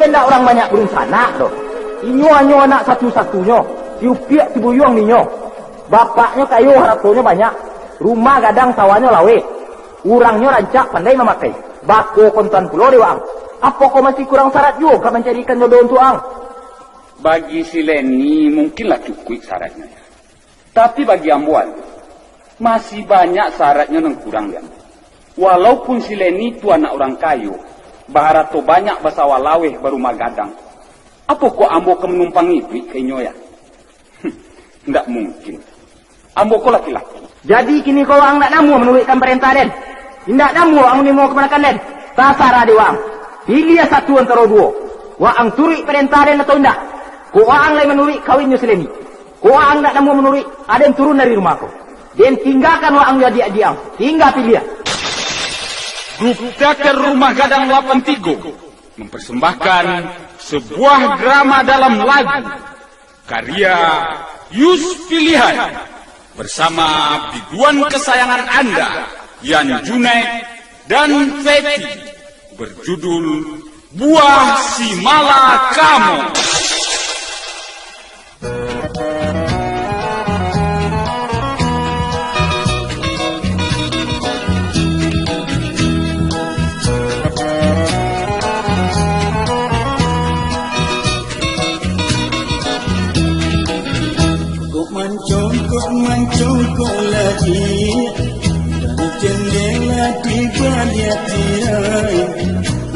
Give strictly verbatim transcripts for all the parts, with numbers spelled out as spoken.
Indak urang banyak badunsanak doh. Inyo hanyo anak satu-satunyo, si upiak si buyuang ninyo. Bapaknyo kayo, haratonyo banyak, rumah gadang, sawahnyo laweh. Urangnyo rancak, pandai mamakai. Bako kontan pulo dek waang. Apokoh masih kurang sarat juo ka mancarikan jodoh untuak ang? Bagi si Leni mungkinlah cukuik saratnyo, ya. Tapi bagi ambo, masih banyak saratnyo nan kurang di ambo. Walaupun si Leni tu anak urang kayo, baharato banyak, basawah laweh, barumah gadang, apokoh ambo ka manumpang iduik ka inyo, ya? Indak mungkin. Ambo ko laki-laki. Jadi kini ko waang ndak namuah manuruikkan parentah den? Indak namuah waang manimo kamanakan den? Tasarah dek waang. Piliah satu antaro duo. Waang turuik parentah den atau indak? Kok waang lai manuruik, kawinnyo si Leni. Kok waang ndak namuah manuruik, aden turun dari rumah ko. Den tinggakan waang jo adiak-adiak ang. Tingga piliah. Grup Teater Rumah Gadang lapan tigo mempersembahkan sebuah drama dalam lagu, karya Yus Pilihan, bersama biduan kesayangan Anda, Yan Junaid dan Feti, berjudul Buah Simalakamo. Congkok mancongkok, mancongkok lagi, dari jendela di baliak tirai.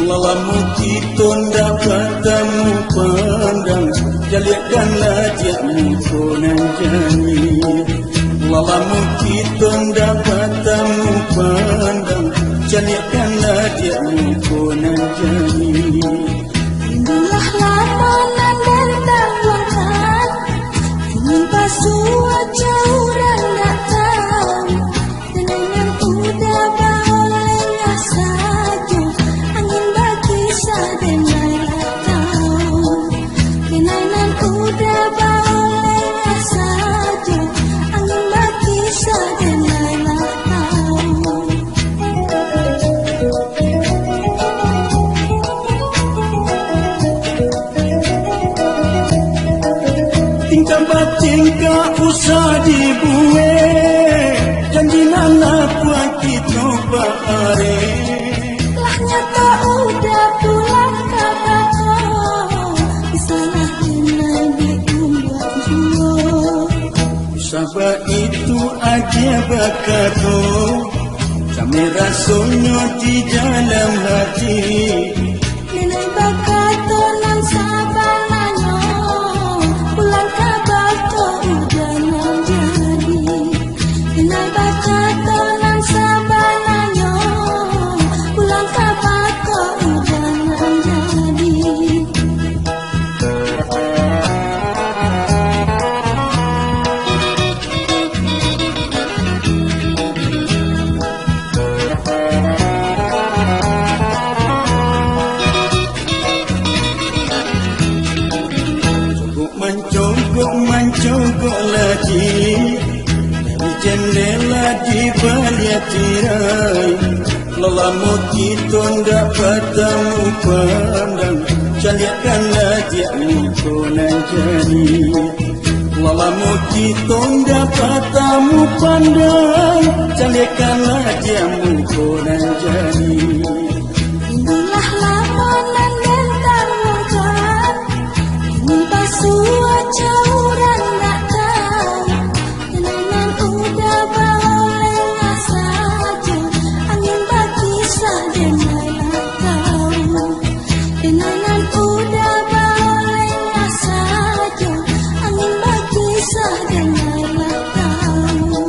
Lah lamo kito ndak batamu pandang, caliakkanlah diak muko nan jani. Lah lamo kito ndak batamu pandang, caliakkanlah diak muko nan jani. Itulah lamo nan den tangguangkan, kini basuo cauran datang. Dek nan udah baoleh sajo, angin bakisah dek nan lah tau. Dek nan udah baoleh sajo, angin bakisah dek nan lah tau. Tingkah batingkah usah dibuek, janji nan lah buek kito baareh. Lah nyato udah pulang ka bako, salah denai diumbuak juo. Sabab itu agiah bakato, sampai rasonyo di dalam hati. Denai bakato nan sabananyo, pulang ka bako udah nan jadi. Denai bakato nan sabananyo, pulang ka bako udah nan jadi. Congkok mancongkok, mancongkok lagi, dari jendela di baliak tirai. Lah lamo kito ndak batamu pandang, caliakkanlah diak muko nan jani. Lah lamo kito ndak batamu pandang, caliakkanlah diak muko nan jani. Itulah lamo nan den tangguangkan, kini basuo cauran datang. Dek nan udah baoleh sajo, angin bakisah dek nan lah tau. Dek nan udah baoleh sajo, angin bakisah dek nan lah tau.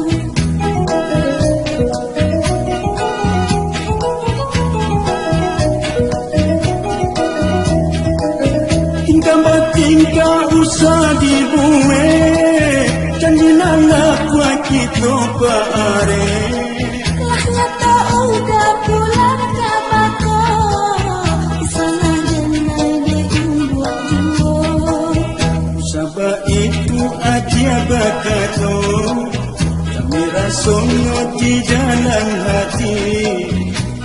Tingkah batingkah usah dibuek, janji nan lah buek kito baareh. Lah nyato udah pulang ka bako, salah denai diumbuak juo. Sabab itu agiah bakato, kami rasonyo di dalam hati.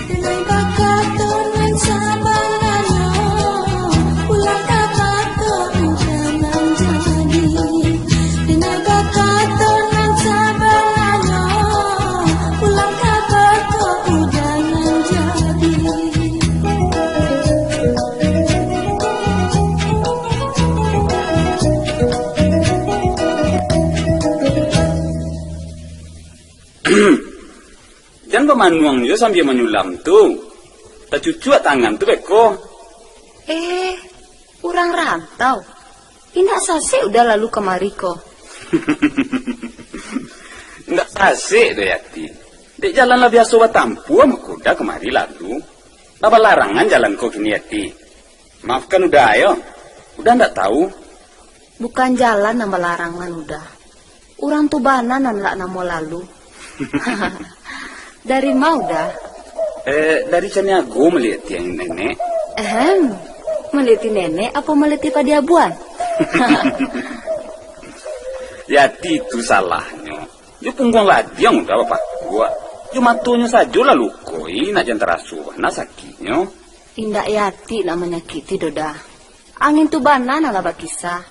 Denai bakato nan sabananyo, Bamanuang jo sambia manyulam tu. Tacucuak tangan tu beko. Eh, urang rantau. Indak sasek Uda lalu kamari ko. Indak sasek doh, Yati. Dek jalan lah biaso batampuah, mako Uda kamari lalu. Lah balarangan jalan ko kini, Yati. Maafkan Uda yo. Uda ndak tahu. Bukan jalan nan balarangan, Uda. Urang tu bana nan lah namo lalu. Dari ma Uda? Eh, dari Caniago maliek ti nenek. Ehem, maliek ti nenek apo maliek ti padiabuan? Yati tu salahnyo. Yo pungguang ladiang Uda bapakuak. Yo matonyo sajo lah lukoi, nak jan taraso bana sakiknyo. Indak Yati nak manyakiti doh, Da. Angin tu bana nan lah bakisa.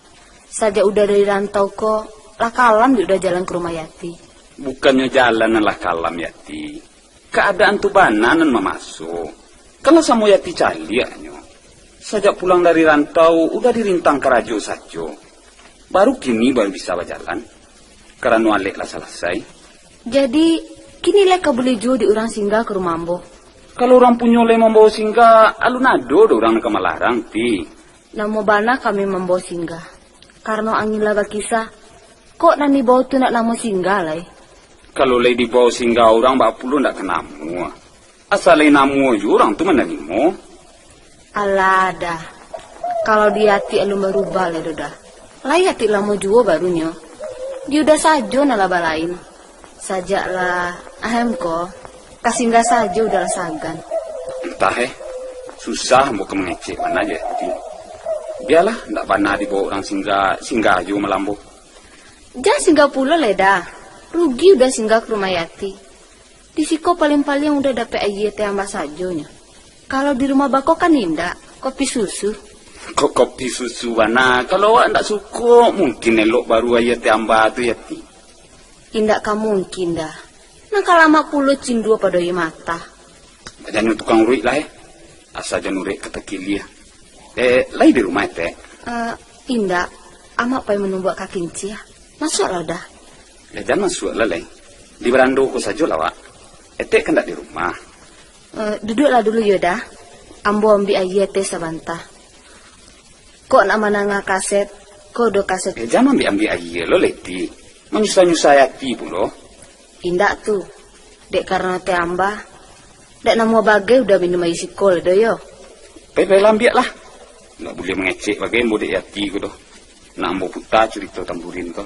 Sajak Uda dari rantau ko, lah kalam di Uda jalan ka rumah Yati. Bukannyo jalan nan lah kalam, Yati. Kaadaan tu bana nan mamaso. Kan lah samo Yati caliaknyo. Sajak pulang dari rantau, Uda dirintang karajo sajo. Baru kini baru bisa bajalan. Karano alek lah salasai. Jadi, kini lai ka buliah juo di urang singgah ka rumah ambo? Kalau urang punyo lai mambawo singgah, alun ado doh urang nan ka malarang, Ti. Namo bana kami mambawo singgah. Karano angin lah bakisa, kok nan dibawo tu ndak namo singgah lai? Kalau lai dibawo singgah urang, baa pulo ndak ka namo. Asa lai namo juo urang tu manarimo. Alah, Da. Kalau di Yati alun barubah lai doh, Da. Lai Yati lamo juo barunyo. Di Uda sajo nan lah balain. Sajak lah, ahem ko, ka singgah sajo Uda lah sagan. Antah, eh. Susah ambo ka mangecek bana jo Yati. Bialah, ndak bana dibawo urang singgah, singgah juo malambo. Jan singgah pulo lai, Da. Rugi Uda singgah ka rumah Yati. Di siko paliang-paliang Uda dapek aia teh amba sajonyo. Kalau di rumah bako kan indak, kopi susu. Kok kopi susu bana? Kalau awak ndak suko, mungkin elok baru aia teh amba tu, Yati. Indak ka mungkin, Da. Nan ka lamak pulo cindua pado aia mata. Bajanyo tukang uruik lah, eh. Asa jan uruik ka takilia. Eh, lai di rumah, Etek? Eh, indak. Amak pai manumbuak ka kincia. Masuaklah, Da. Lah, jan masuaklah, lai. Di barando ko sajolah, wak. Etek kan ndak di rumah. Eh, duduaklah dulu yo, Da. Ambo ambiak aia teh sabanta. Kok nak mandanga kaset, ko do kaset. Eh, jan ambiak-ambiak aia lo, Leti. Manyusah-nyusah ati pulo. Indak tu. Dek karano teh amba, dak namuah bagai Uda minum aia siko lai doh yo. Pai, pai lah ambiak lah. Ndak buliah mangecek bagai ambo dek Yati ko doh. Nak ambo puta curito tamburin ko.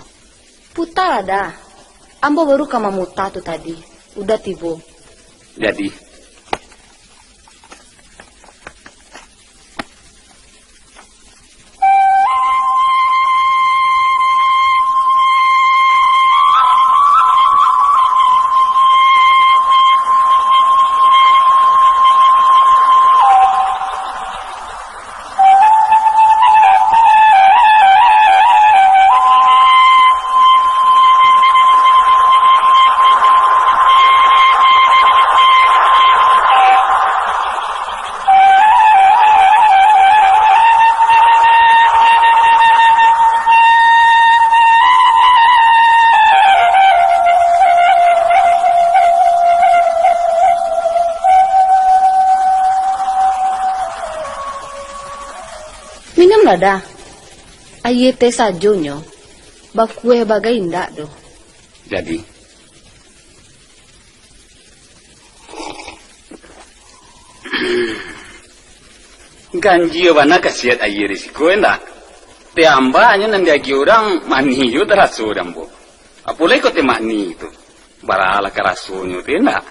Putalah, Da. Ambo baru ka mamuta tu tadi. Uda tibo. Jadi. Minumlah, Da. Aia teh sajonyo, bakueh bagai indak doh. Jadi, ganjia bana kasiat aia di siko, indak? Teh amba nyo nan diagiah urang manih juo taraso dek ambo. Apo lai kok teh manih tu? Baralah karasonyo tu, indak?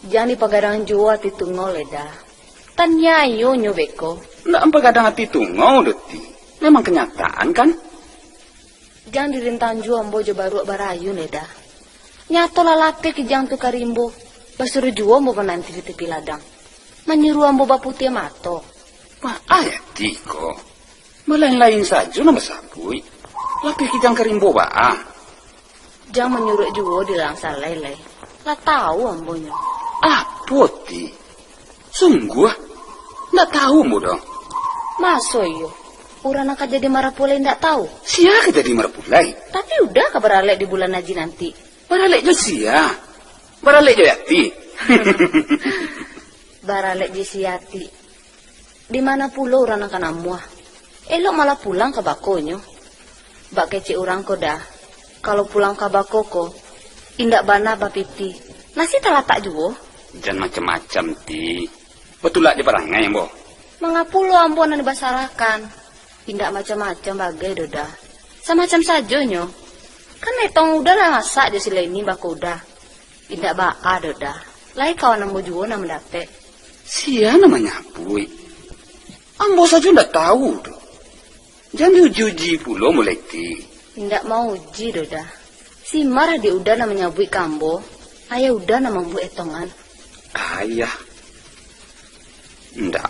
Jan dipagadang juo ati tungau lai, Da. Taniayo nyo beko. Ndak ampagadang ati tungau doh, Ti. Memang kanyataan, kan? Jan dirintang juo ambo jo baruak barayun lai, Da. Nyato lah lapeh kijang tu ka rimbo, basuruah juo ambo mananti di tapi ladang. Manyuruah ambo baputiah mato. Baa Yati ko? Balain-lain sajo nan basabuik. Lapeh kijang ka rimbo baa? Jan manyuruak juo di ladang salai lai. Lah tahu ambo nyo. Apo, Ti? Sungguah? Ndak tahu ambo doh. Maso iyo? Urang nan ka jadi marapulai ndak tahu? Sia ka jadi marapulai? Tapi Uda ka baralek di bulan haji nanti. Baralek jo sia? Baralek jo Yati? Baralek je si Yati. Di mana pulo urang nan ka namuah? Elok malah pulang ka bakonyo. Bak kecek urang ko Da, kalau pulang ka bako ko, indak bana bapiti. Nasi talatak juo. Jan macam-macam, Ti. Batulak je parangai ambo. Mangapo lo ambo nan dibasarahkan? Indak macam-macam bagai doh Da. Samacam sajonyo. Kan etong Uda lah masak jo si Leni bako Uda. Indak baa doh Da. Lai kawan ambo juo nan mandapek. Sia nan manyabuik? Ambo sajo ndak tahu doh. Jan diuji-uji pulo mulai ti. Indak mauji doh Da. Si Mar adik Uda nan manyabuik ka ambo. Ayah Uda nan mambuek etongan. Ayah? Ndak.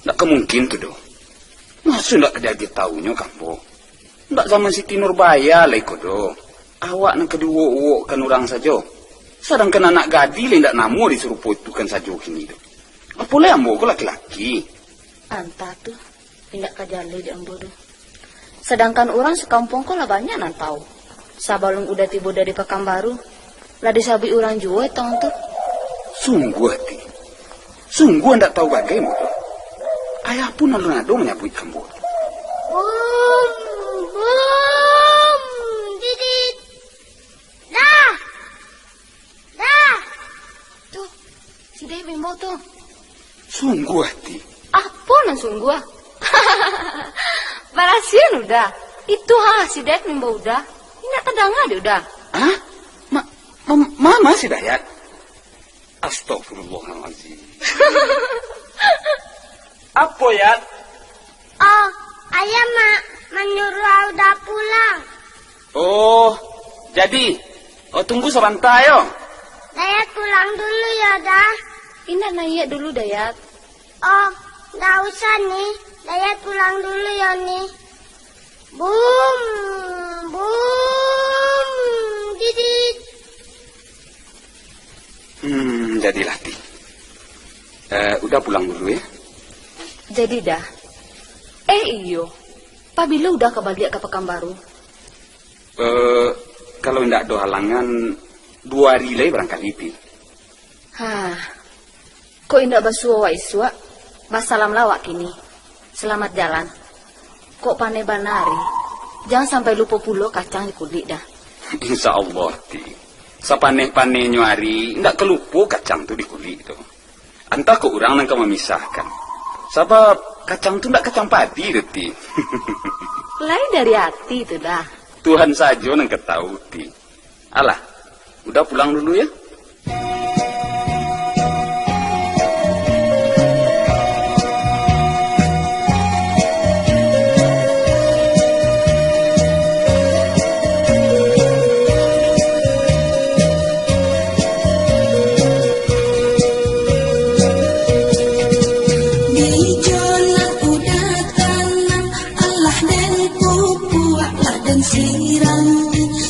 Ndak ka mungkin tu doh. Maso ndak ka diagiah tahunyo ka ambo? Ndak zaman Siti Nurbaya lai ko doh. Awak nan ka diuwok-uwokkan urang sajo. Sadangkan anak gadih lai ndak namuah disuruh potukan sajo kini tu. Apo lai ambo ko laki-laki. Antah tu, indak ka jaleh dek ambo tu. Sadangkan urang sakampuang ko lah banyak nan tahu. Sabalun Uda tibo dari Pakanbaru, lah disabuik urang juo etong tu. Sungguah, Ti. Sungguah ndak tahu bagai ambo tu. Ayah pun alun ado manyabuik ka ambo tu. Bum, bum, didit. Dah. Dah. Tu, si Dayat maimbau tu. Sungguah, Ti. Apo nan sungguah? Barasian Uda. Itu ha, si Dayat maimbau Uda. Indak tadanga dek Uda. Hah? Ma, ma, ma si Dayat? Astagfirullahalazim. Apo, Yat? Oh, ayah ma-, manyuruah Uda pulang. Oh, jadi. Oh, tunggu sabanta yo. Dayat pulang dulu yo, Da. Indak, Yat dulu, Dayat. Oh, ndak usah, Ni. Dayat pulang dulu yo, Ni. Bum, bum, didit. Hmm, jadilah, Ti. Eh, Uda pulang dulu, yo. Jadi, Da. Eh, iyo. Pabilo Uda ka baliak ka Pakanbaru? Eh, kalau indak ado halangan, duo ari lai barangkali, Ti. Hah. Kok indak basuo awak isuak, basalamlah awak kini. Salamat jalan. Kok paneh bana ari, jan sampai lupo pulo kacang di kulik, Da. Insya Allah, Ti. Sapaneh-panehnyo ari, indak ka lupo kacang tu di kulik tu. Antah kok urang nan ka mamisahkan. Sabab kacang tu ndak kacang padi tu, Ti. Lain dari ati tu, Da. Tuhan sajo nan ka tahu, Ti. Alah, Uda pulang dulu, yo. Di jalan Uda tanam, alah den pupuak, lah den siram,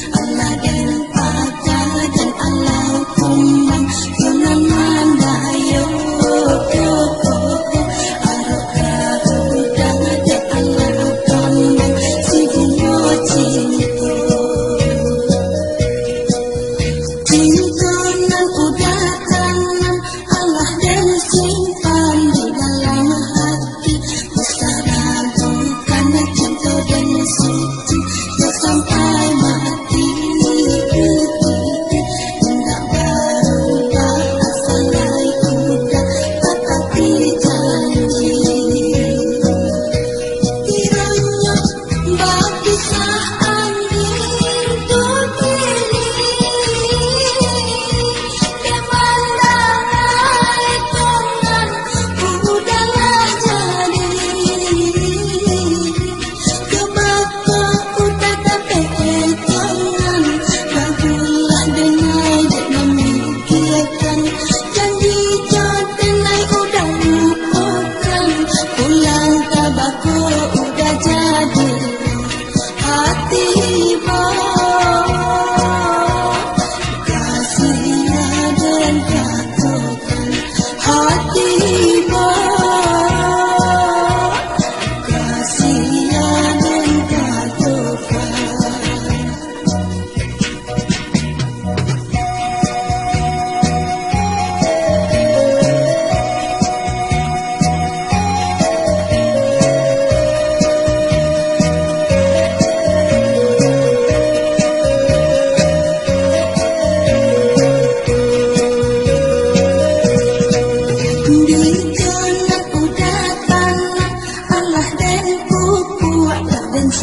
alah den paka, den alau kumbang, tanaman bayo. Arok ka Uda den alau kambang, si bungo cinto. Cinto nan Uda tanam, alah den simpan di dalam hati. Usah ragukan cinto den Siti, yo sampai mati. Indak barubah, asal lai Uda batapati janji. Kironyo bapisah angin tu kini, dek mandangai tongan Uda lah jadi. Ka bako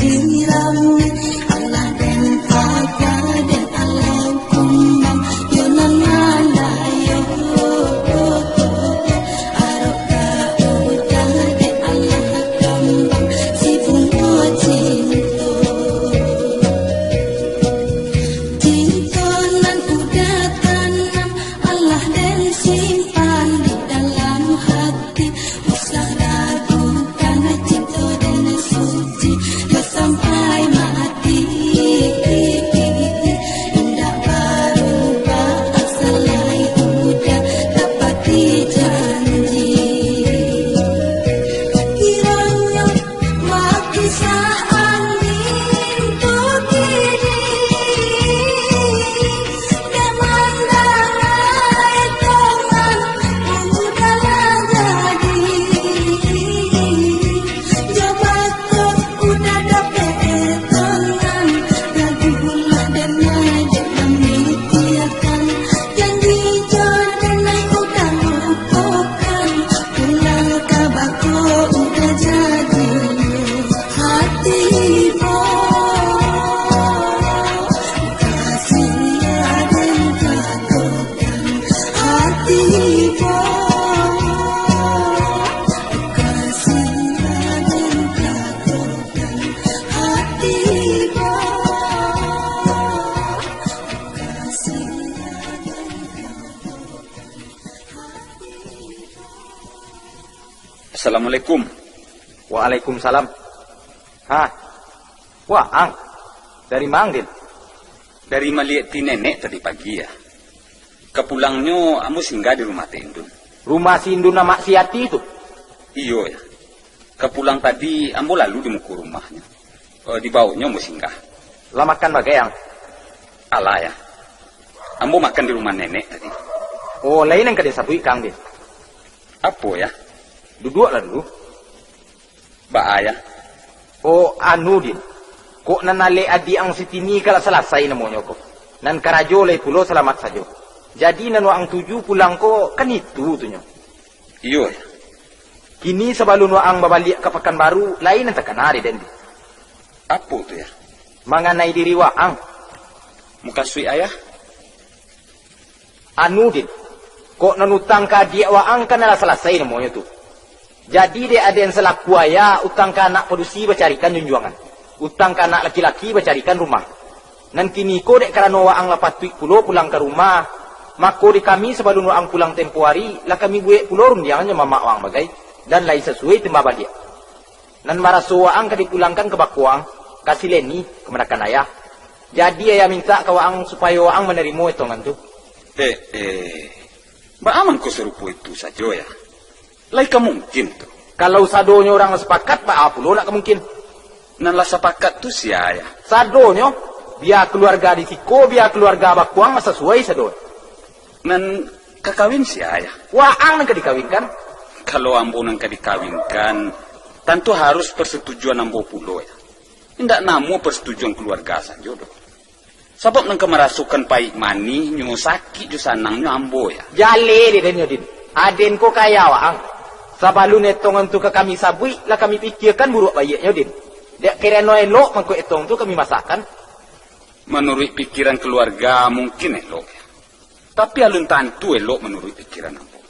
Tirang, alah den paja, den alah kumbang, yo nan mandayo. Arok ka udah, den alah kambang, si bungo cinto. Cinto nan udah tanam, alah den simpan di dalam hati. Usah ragukan cinto den suci, yo sampai mati. Indak barubah, salai udah tapati janji. Kironyo bakisah angin tu kini. Hati bo, kasih aden jatuhkan. Hati bo, kasih aden jatuhkan. Hati bo, kasih aden jatuhkan. Hati bo. Assalamualaikum. Waalaikumsalam. Ha. Wah, Ang. Dari ma, Din? Dari maliek ti nenek tadi pagi, ya. Kapulangnyo ambo singgah di rumah Teh Indun. Rumah si Indun nan maksiat itu? Iyo, ya. Kapulang tadi ambo lalu di muko rumahnyo. Eh, di bawonyo ambo singgah. Lah makan bagai, Ang? Alah, ya. Ambo makan di rumah nenek tadi. Oh, lain nan ka disabuik, Kang, Din. Apo, ya? Duduaklah dulu. Baa, ya? Oh, anu, Din. Kok nan alek adiak ang Siti ni ka lah salasai namonyo ko. Nan karajo lai pulo salamat sajo. Jadi nan waang tuju pulang ko kan itu tu nyo. Iyo, ya. Kini sabalun waang babaliak ka Pakanbaru, lai nan takana dek den, Din. Apo tu, ya? Manganai diri waang. Mukasuik ayah? Anu, Din, kok nan utang ka adiak waang kan lah salasai namonyo tu. Jadi, dek aden salaku ayah, utang ka anak padusi bacarikan junjuangan. Utang ka anak laki-laki bacarikan rumah. Nan kini ko dek karano waang lah patuik pulo pulang ka rumah, mako di kami sabalun waang pulang tempo ari, lah kami buek pulo rundiangan jo mamak waang bagai, dan lai sasuai timbang baliak. Nan maraso waang ka dipulangkan ka bako ang, ka si Leni, kamanakan ayah. Jadi ayah mintak ka waang supayo waang manarimo etongan tu. Eh, eh, baa mangko sarupo itu sajo, ya? Lai ka mungkin tu. Kalau sadonyo urang lah sapakat, baa pulo nak ka mungkin? Nan lah sapakat tu sia, ya? Sadonyo, bia kaluarga di siko, bia kaluarga bako ang, lah sasuai sadonyo. Nan ka kawin sia, ya? Waang nan ka dikawinkan. Kalau ambo nan ka dikawinkan, tantu harus persetujuan ambo pulo, ya. Indak namuah persetujuan kaluarga sajo doh. Sabab nan ka marasokan paik manihnyo, sakik jo sanangnyo ambo, ya. Jaleh dek den nyo, Din. Aden ko ka ayah waang. Sabalun etongan tu ka kami sabuik, lah kami pikiakan buruak baiaknyo, Din. Dek karano elok mangko etong tu kami masakkan. Manuruik pikiran kaluarga mungkin elok, ya. Tapi alun tantu elok manuruik pikiran ambo.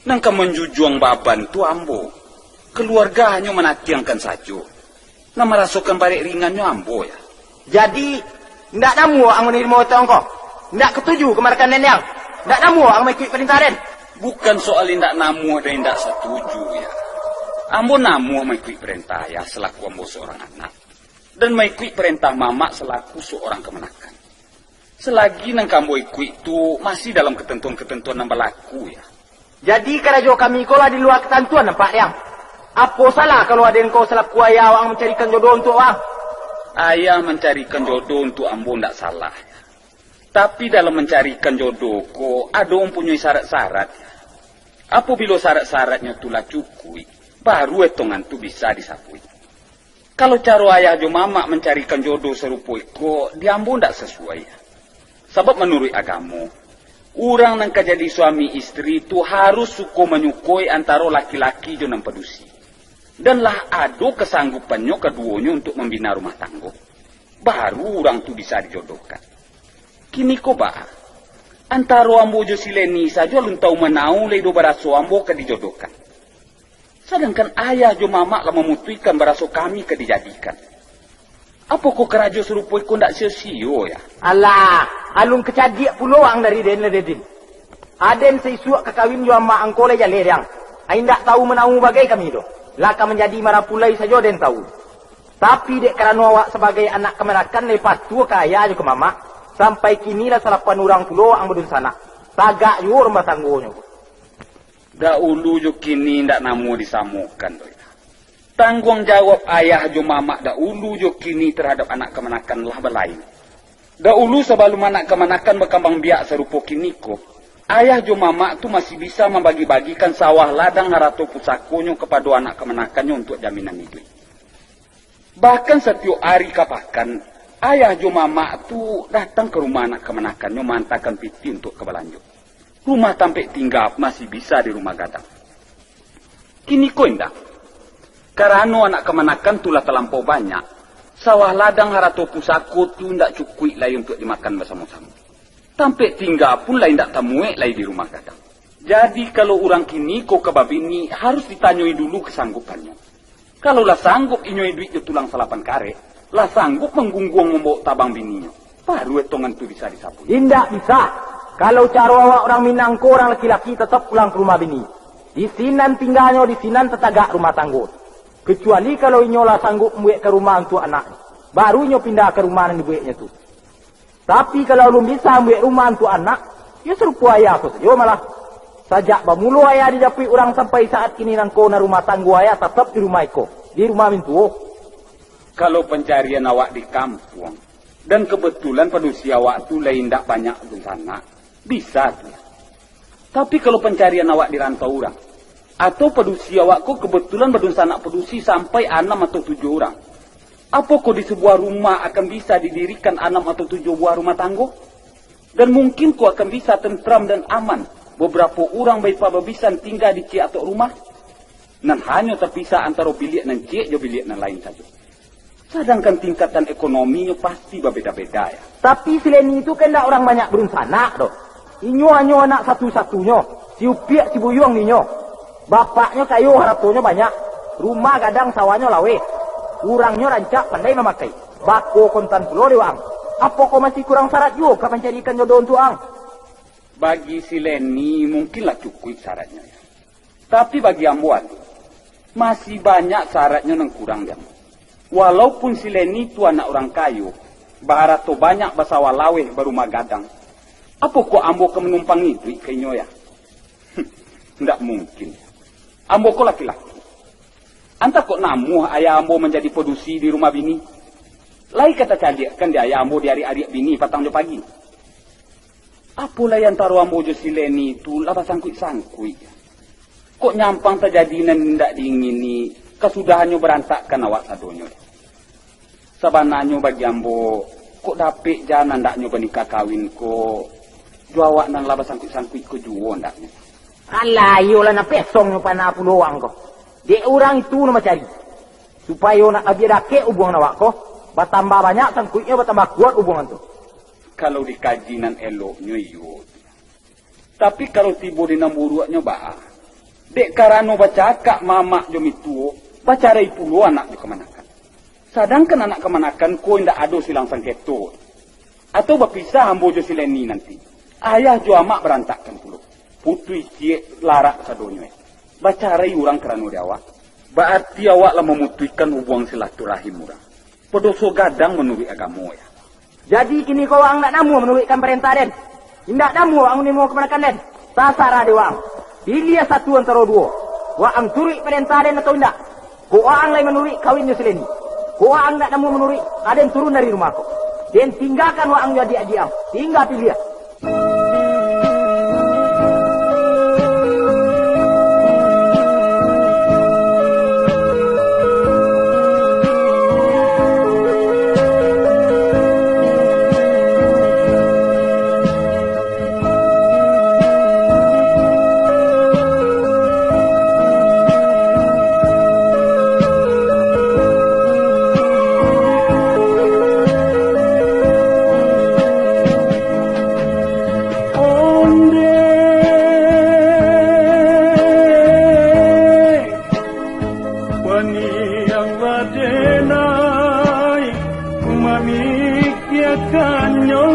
Nan ka manjujuang baban tu ambo. Kaluarga hanyo manatiangkan sajo. Nan marasokan barek ringannyo ambo, ya. Jadi, indak namuah ang manarimo etong ko? Indak katuju kamanakan nenek ang? Indak namuah ang maikuik parentah den? Bukan soal indak namuah dan indak satuju, ya. Ambo namuah maikuik parentah ayah salaku ambo saurang anak, dan maikuik parentah mamak salaku saurang kamanakan. Salagi nan ka ambo ikuik tu masih dalam katantuan-katantuan nan balaku, ya. Jadi, karajo kami ko lah di lua katantuan, nampak, Diang. Apo salah kalau aden ko salaku ayah waang mancarikan jodoh untuak waang? Ayah mancarikan jodoh untuak ambo ndak salah, ya. Tapi, dalam mancarikan jodoh ko, ado mampunyoi syarat-syarat, ya. Apabilo syarat-syaratnyo tu lah cukuik, baru etongan tu bisa disabuik. Kalau caro ayah jo mamak mancarikan jodoh sarupo iko, di ambo ndak sasuai. Sabab manuruik agamo, urang nan ka jadi suami istri tu harus suko manyukoi antaro laki-laki jo nan padusi. Dan lah ado kasanggupannyo kaduonyo untuak mambina rumah tanggo, baru urang tu bisa dijodohkan. Kiniko baa? Antaro ambo jo si Leni sajo alun tau manau lai do baraso ambo ka dijodohkan. Sadangkan ayah jo mamak lah mamutuihkan baraso kami ka dijadikan. Apokoh karajo sarupo iko ndak sio-sio, ya? Alah, alun kacadiak pulo ang dari den lah, Dedin. Aden saisuak ka kawin jo amak angko lai jaleh, Dang. Ai indak tau manau bagai kami doh. Lah ka manjadi marapulai sajo den tau. Tapi dek karano awak sabagai anak kamanakan lai patuah ka ayah jo ka mamak, sampai kini lah salapan urang pulo ang badunsanak. Tagak juo rumah tanggonyo. Dahulu jo kini indak namuah disamokan doh. Tangguang jawab ayah jo mamak dahulu jo kini tarhadap anak kamanakan lah balain. Dahulu sabalun anak kamanakan bakambang biak sarupo kiniko, ayah jo mamak tu masih bisa mambagi-bagikan sawah ladang harato pusakonyo kapado anak kamanakannyo untuak jaminan iduik. Bahkan satiok ari ka pakan, ayah jo mamak tu datang ka rumah anak kamanakannyo maantakan pitih untuak ka balanjo. Rumah tampek tingga masih bisa di rumah gadang. Kiniko indak. Karano anak kamanakan tu lah talampau banyak, sawah ladang harato pusako tu indak cukuik lai untuak dimakan basamo-samo. Tampek tingga pun lah indak tamuek lai di rumah gadang. Jadi, kalau urang kiniko ka babini, harus ditanyoi dulu kasanggupannyo. Kalau lah sanggup inyo iduik jo tulang salapan karek, lah sanggup manggungguang mambawok tabang bininyo, baru etongan tu bisa disabuik. Indak bisa. Kalau caro awak urang Minang ko, urang laki-laki tatap pulang ka rumah bini. Di sinan tingganyo, di sinan tatagak rumah tanggo. Kecuali kalau inyo lah sanggup mambuekkan rumah untuak anak, baru inyo pindah ka rumah nan dibueknyo tu. Tapi kalau alun bisa mambuek rumah untuak anak, yo sarupo ayah ko sajo malah. Sajak bamulo ayah dijapuik urang sampai saat kini nangko, nan rumah tanggo ayah tatap di rumah iko, di rumah mintuo. Kalau pancarian awak di kampuang, dan kebetulan padusi awak tu lai indak banyak dunsanak, bisa tu. Tapi kalau pancarian awak di rantau urang, atau padusi awak ko kebetulan badunsanak padusi sampai anam atau tujuah urang, apokoh di sabuah rumah akan bisa didirikan anam atau tujuah buah rumah tanggo? Dan mungkin ko akan bisa tentram dan aman, babarapo urang baipa babisan tingga di ciek atok rumah, nan hanyo tapisah antaro biliak nan ciek jo biliak nan lain sajo? Sadangkan tingkatan ekonominyo pasti babeda-beda, ya. Tapi si Leni tu kan indak urang banyak badunsanak doh. Inyo hanyo anak satu-satunyo, si upiak si buyuang dinyo. Bapaknyo kayo, haratonyo banyak, rumah gadang, sawahnyo laweh. Urangnyo rancak, pandai mamakai. Bako kontan pulo dek waang. Apokoh masih kurang syarat juo ka mancarikan jodoh untuak ang? Bagi si Leni mungkin lah cukuik syaratnyo, ya. Tapi bagi ambo alun, masih banyak syaratnyo nan kurang di ambo. Walaupun si Leni tu anak urang kayo, baharato banyak, basawah laweh, barumah gadang, apokoh ambo ka manumpang iduik ka inyo, ya? Ndak mungkin. Ambo ko laki-laki. Antah kok namuah ayah ambo manjadi padusi di rumah bini. Lai ka tacaliakkan dek ayah ambo diariak-ariak bini patang jo pagi. Apo lai antaro ambo jo si Leni tu lah basangkuik-sangkuik. Kok nyampang tajadi nan indak diingini, kasudahannyo barantakkan awak sadonyo. Sabananyo bagi ambo, kok dapek jan andaknyo banikah kawin ko, jo awak nan lah basangkuik-sangkuik ko juo andaknyo. Alah, iyolah, nan pesongnyo panah pulo waang ko. Dek urang itu nan mancari, supayo nak labiah dakek ubuangan awak ko, batambah banyak sangkuiknyo, batambah kuat ubuangan tu. Kalau dikaji nan eloknyo, iyo. Tapi kalau tibo di nan buruaknyo, baa? Dek karano bacakak mamak jo mituo, bacarai pulo anak jo kamanakan. Sadangkan anak kamanakan ko indak ado silang sangketo. Atau bapisah ambo jo si Leni nanti, ayah jo amak barantakkan pulo. Putuih ciek larak sadonyo, eh. Bacarai urang karano di awak, baarti awak lah mamutuihkan hubuang silaturahim urang. Padoso gadang manuruik agamo, ya. Jadi, kini ko waang ndak namuah manuruikkan parentah den? Indak namuah waang manarimo kamanakan den? Tasarah dek waang. Piliah satu antaro duo. Waang turuik parentah den atau indak? Kok waang lai manuruik, kawin jo si Leni. Kok waang ndak namuah manuruik, aden turun dari rumah ko. Den tinggakan waang jo adiak-adiak ang. Tingga piliah. Kanyo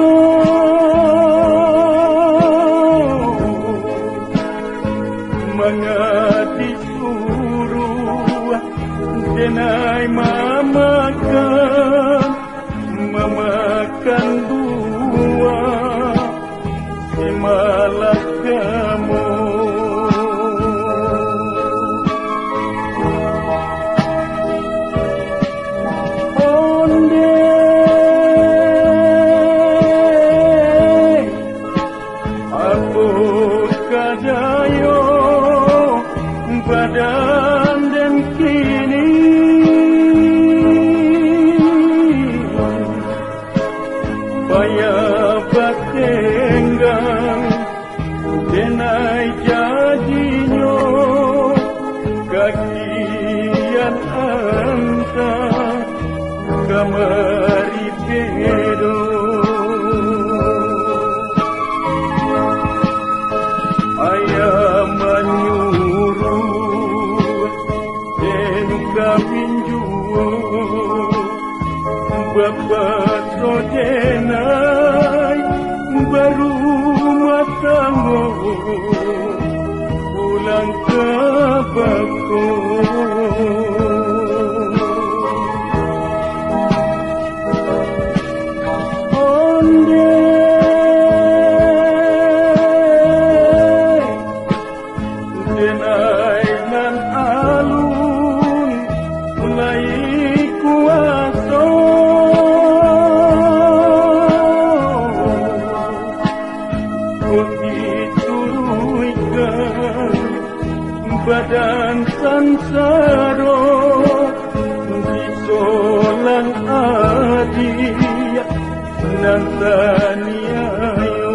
mangadi suruah, denai mamakan, mamakan buah si malakamo. Onde, apo kadayo badan den kini? Payah batenggang, denai jadinyo, kakian anta kamari pedo. Ayah manyuruah den kawin juo, bapaso denai barumah tanggo, pulang ka bako. Onde, denai nan alun lai kuaso, kok dituruikan badan sansaro, disolang adiak nan taniayo.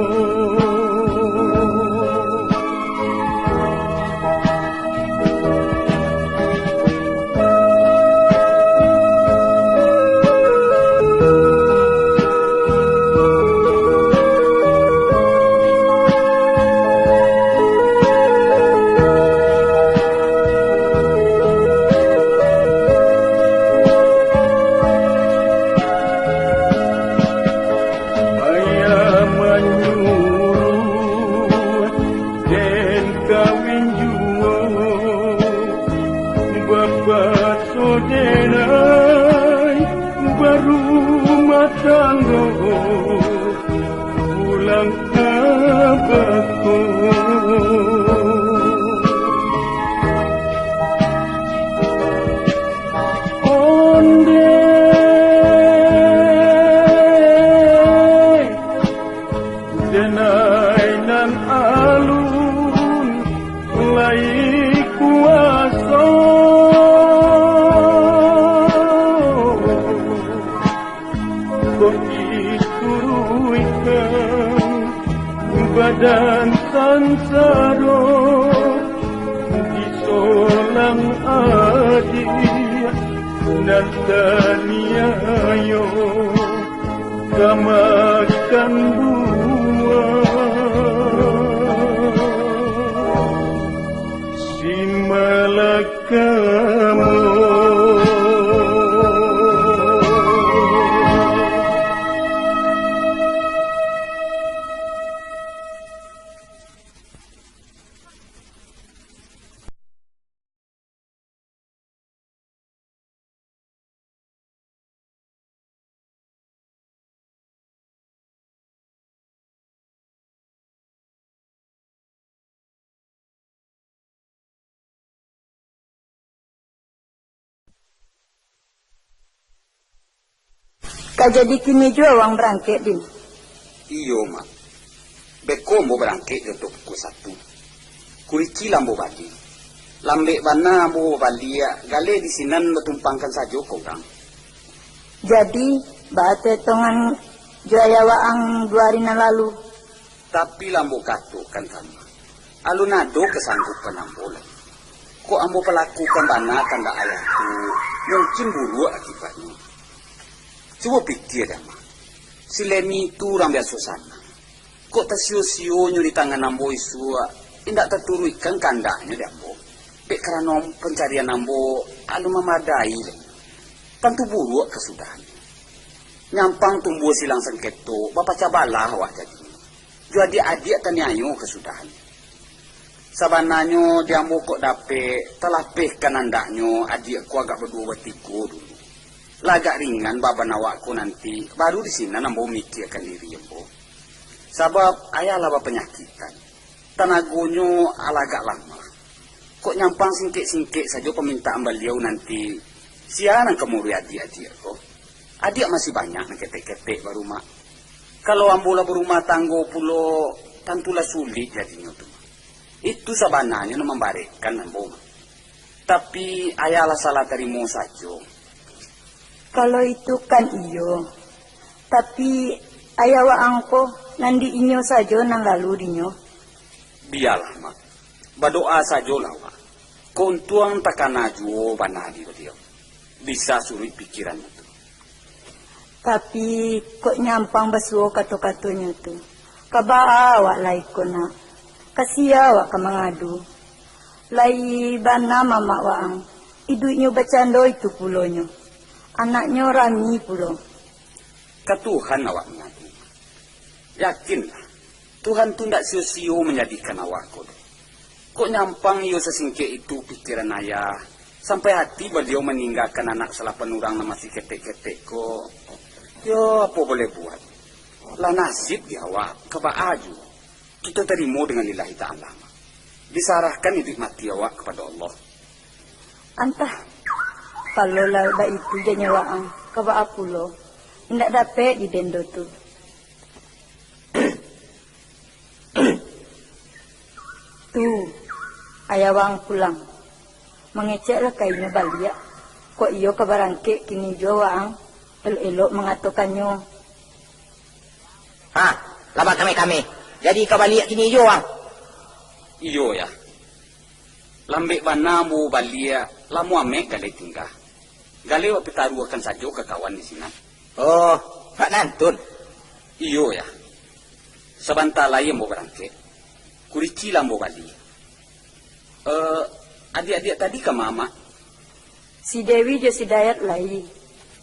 Ayah manyuruah den kawin juo, bapaso denai barumah tanggo, pulang ka bako. Onde, denai nan alun lai kuaso, kok dituruikan badan sansaro, disolang adiak nan taniayo, ka makan buah si malakamo. Ka jadi kini juo waang barangkek, Din? Iyo, Mak. Beko ambo barangkek jo tu pukua satu. Kuriki lah ambo bali. Lambek bana ambo babaliak, galeh di sinan batumpangkan sajo ka urang. Jadi, baa tu etongan jo ayah waang duo ari nan lalu? Tapi lah ambo katokan ka ambo, alun ado kasanggupan ambo lai. Kok ambo palakukan bana kandak ayah tu, mungkin buruak akibatnyo. Cubo pikia dek ambo, si Leni tu urang biaso sanang. Kok tasio-sio nyo di tangan ambo isuak, indak taturuikkan kandaknyo dek ambo, dek karano pancarian ambo alun mamadai lai. Tantu buruak kasudahan. Nyampang tumbuah silang sangketo, bapacah balah awak jadinyo. Jo adiak-adiak taniayo kasudahan. Sabananyo di ambo kok dapek, talapehkan andaknyo adiak ko agak baduo batigo dulu. Lah agak ringan baban awak ko nanti, baru di sinan ambo mikiakan diri ambo. Sabab ayah lah bapanyakitan, tanagonyo alah agak lamah. Kok nyampang singkek-singkek sajo pamintaan baliau nanti, sia nan ka mauruih adiak-adiak ko? Adiak masih banyak nan ketek-ketek baru, Mak. Kalau ambo lah barumah tanggo pulo, tantulah sulik jadinyo tu, Mak. Itu sabananyo nan mambarekkan ambo, Mak. Tapi, ayah lah salah tarimo sajo. Kalau itu kan iyo, tapi ayah waang ko nan di inyo sajo nan lalu dinyo. Bialah, Mak. Badoa sajolah, Mak. Kauntuang takana juo bana di baliau. Bisa suruik pikiran tu. Tapi, kok nyampang basuo kato-katonyo tu. Ka baa awak lai ko, Nak? Ka sia awak ka mangadu? Lai bana mamak waang, iduiknyo bacando itu pulonyo. Anaknyo rami pulo. Ka Tuhan awak mangadu. Yakinlah, Tuhan tu ndak sio-sio manjadikan awak ko doh. Kok nyampang iyo sasingkek itu pikiran ayah, sampai ati baliau maninggakan anak salapan urang nan masih ketek-ketek ko? Yo, apo boleh buat? Lah nasib di awak, ka baa juo. Kito tarimo dengan lillahi ta'ala. Disarahkan iduik mati awak kapado Allah. Antah, kalau lah baitu janyo waang, ka baa pulo, indak dapek dibendo tu. Tu, ayah waang pulang. Mangeceklah ka inyo baliak. Kok iyo ka barangkek kini juo waang, elok-elok mangatokannyo. Ha, lah bakameh-kameh. Jadi ka baliak kini juo waang? Iyo, Yah. Lambek bana ambo baliak, lamo amek galeh tingga. Galeh wak pitaruahkan sajo ka kawan di sinan. Oh, Pak Nantun? Iyo, Yah. Sabanta lai ambo barangkek. Kurici lah ambo bali. Eh, adiak-adiak tadi ka ma, Mak? Si Dewi jo si Dayat lai.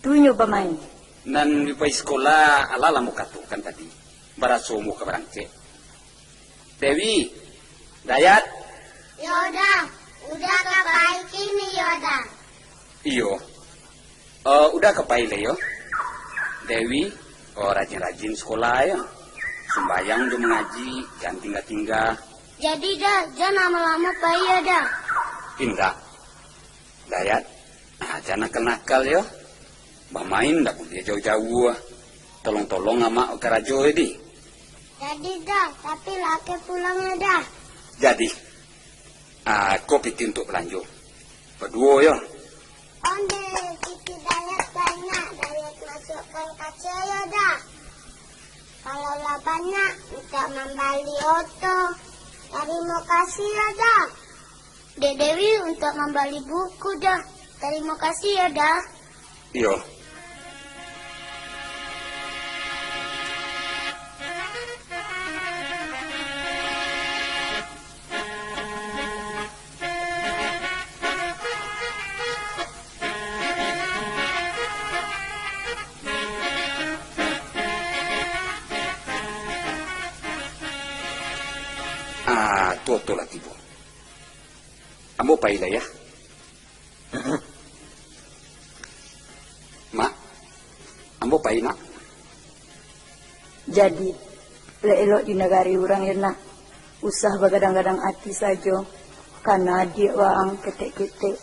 Tu inyo bamain. Nan bi pai sikola, alah lah ambo katokan tadi. Baraso ambo ka barangkek. Dewi, Dayat. Yo, Da. Uda ka pai kini yo, Da. Iyo. Eh, Uda ka pai lai yo. Dewi, oh, rajin-rajin sikola yo. Sumbayang jo mangaji, jan tingga-tingga. Jadi, Da, jan lamo-lamo pai yo, Da. Indak. Dayat, ah, jan nakal-nakal yo. Bamain ndak buliah jauah-jauah. Tolong-tolong amak karajo yo, di. Jadi, Da, tapi laki pulang yo, Da. Jadi, ah, ko pitih untuak balanjo. Baduo yo. Onde, pitih Dayat banyak, Dayat masuakkan kaca yo, Da. Kalau lah banyak, mintak mambali oto. Tarimo kasih yo, Da. Dek Dewi untuak mambali buku, Da. Tarimo kasih yo, Da. Iyo. Ah, tu oto lah tibo. Ambo pai lah, Yah. Mak, ambo pai, Nak. Jadi, elok-elok di nagari urang yo, Nak. Usah bagadang-gadang ati sajo, kana adiak waang ketek-ketek.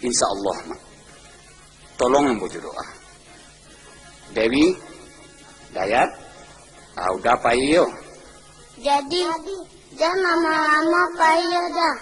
Insya Allah, Mak. Tolong ambo jo doa. Dewi, Dayat, ah, Uda pai yo. Jadi, jan lamo-lamo pai yo, Da.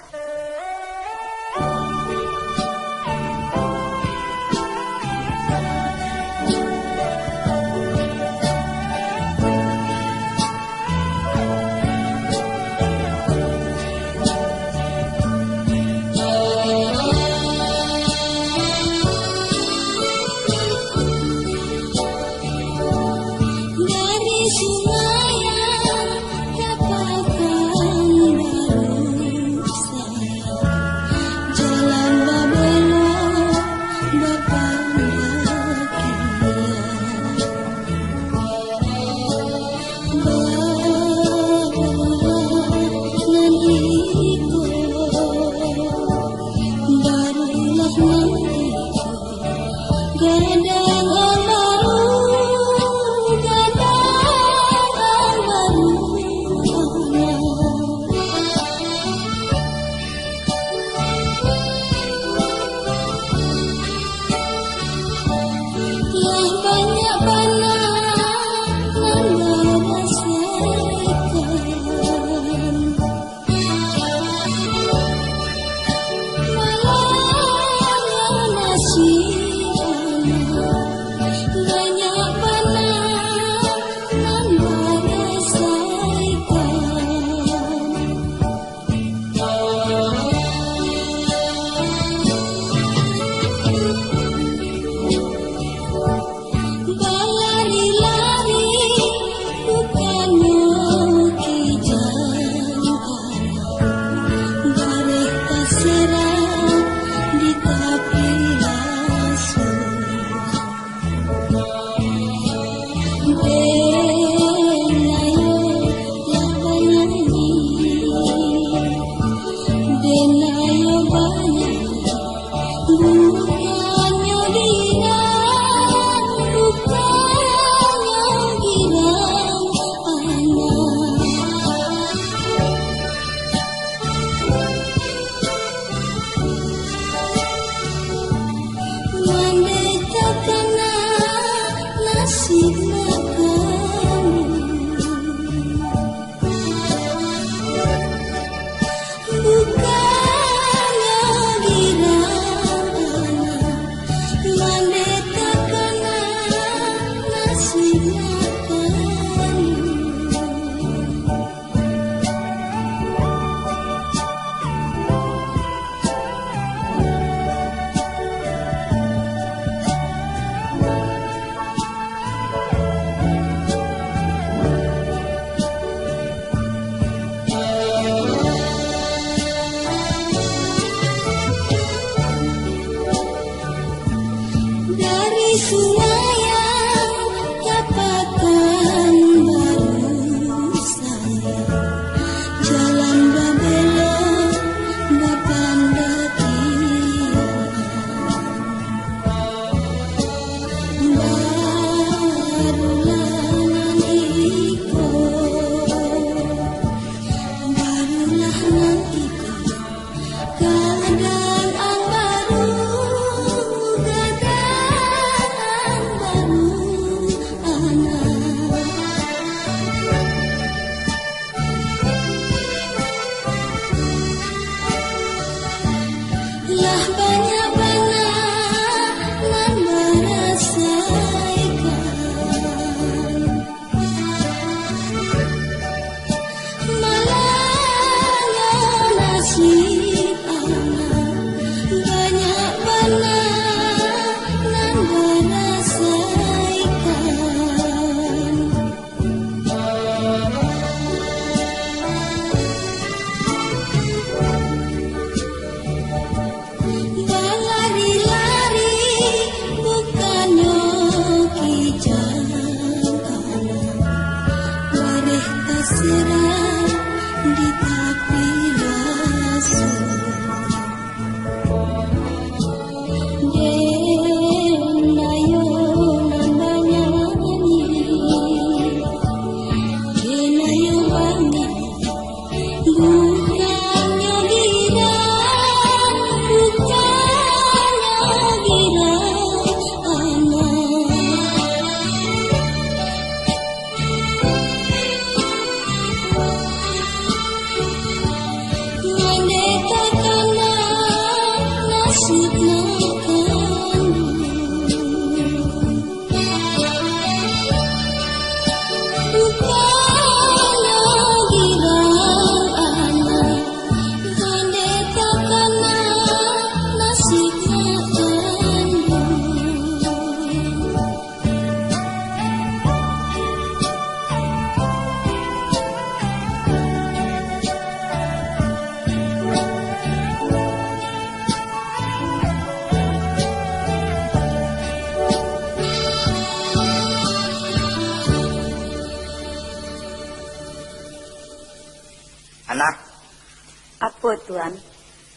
Apo, Tuan?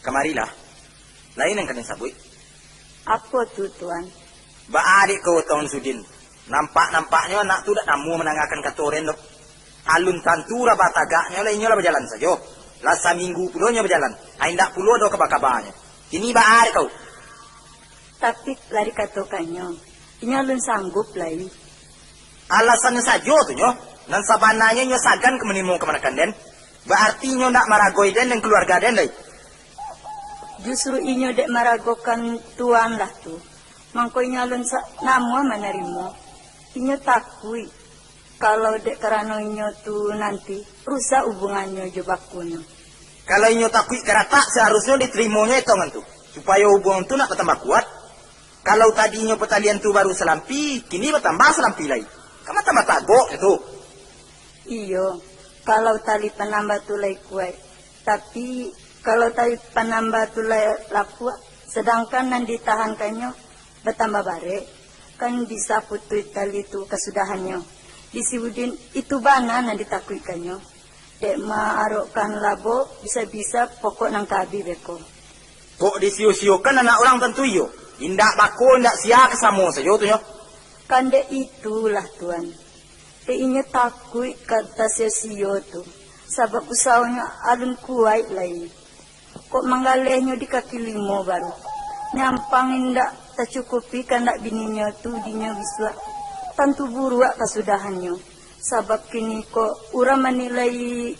Kamarilah. Lai nan ka den sabuik. Apo tu, Tuan? Baa dek kau, Tuan Sudin? Nampak-nampaknyo anak tu dak namuah mandangakan kato den doh. Alun tantu urang batagaknyo lah, inyo lah bajalan sajo. Lah saminggu pulo inyo bajalan. Ai, indak pulo doh kaba-kabanyo. Kini baa dek kau? Tapi lah dikatokannyo, inyo alun sanggup lai. Alasannyo sajo tu nyo, nan sabananyo inyo sagan ka manimo kamanakan den. Baarti inyo ndak maragoi den dan kaluarga den lai. Justru inyo dek maragokan Tuan lah tu, mangko inyo alun sa-, namuah manarimo. Inyo takuik, kalau dek karano inyo tu nanti rusak hubungannyo jo bakonyo. Kalau inyo takuik ka ratak, saharusnyo ditarimonyo etongan tu, supayo hubungan tu nak batambah kuat. Kalau tadinyo patalian tu baru salampi, kini batambah salampi lai. Kan batambah tagok tu. Iyo, kalau tali panambah tu lai kuaik. Tapi, kalau tali panambah tu lai lapuak, sadangkan nan ditahankannyo batambah barek, kan bisa putuih tali tu kasudahannyo. Di si Udin, itu bana nan ditakuikkannyo. Dek maarokkan labo, bisa-bisa pokok nan ka abih beko. Kok disio-siokan anak urang tantu iyo? Indak bako, indak sia, ka samo sajo tu nyo. Kan dek itulah, Tuan. Dek inyo takuik ka tasio-sio tu, sabab usahonyo alun kuaik lai. Kok manggalehnyo di kaki limo baru. Nyampang indak tacukupi kandak bininyo tu dinyo bisuak, tantu buruak kasudahannyo. Sabab kini ko urang manilai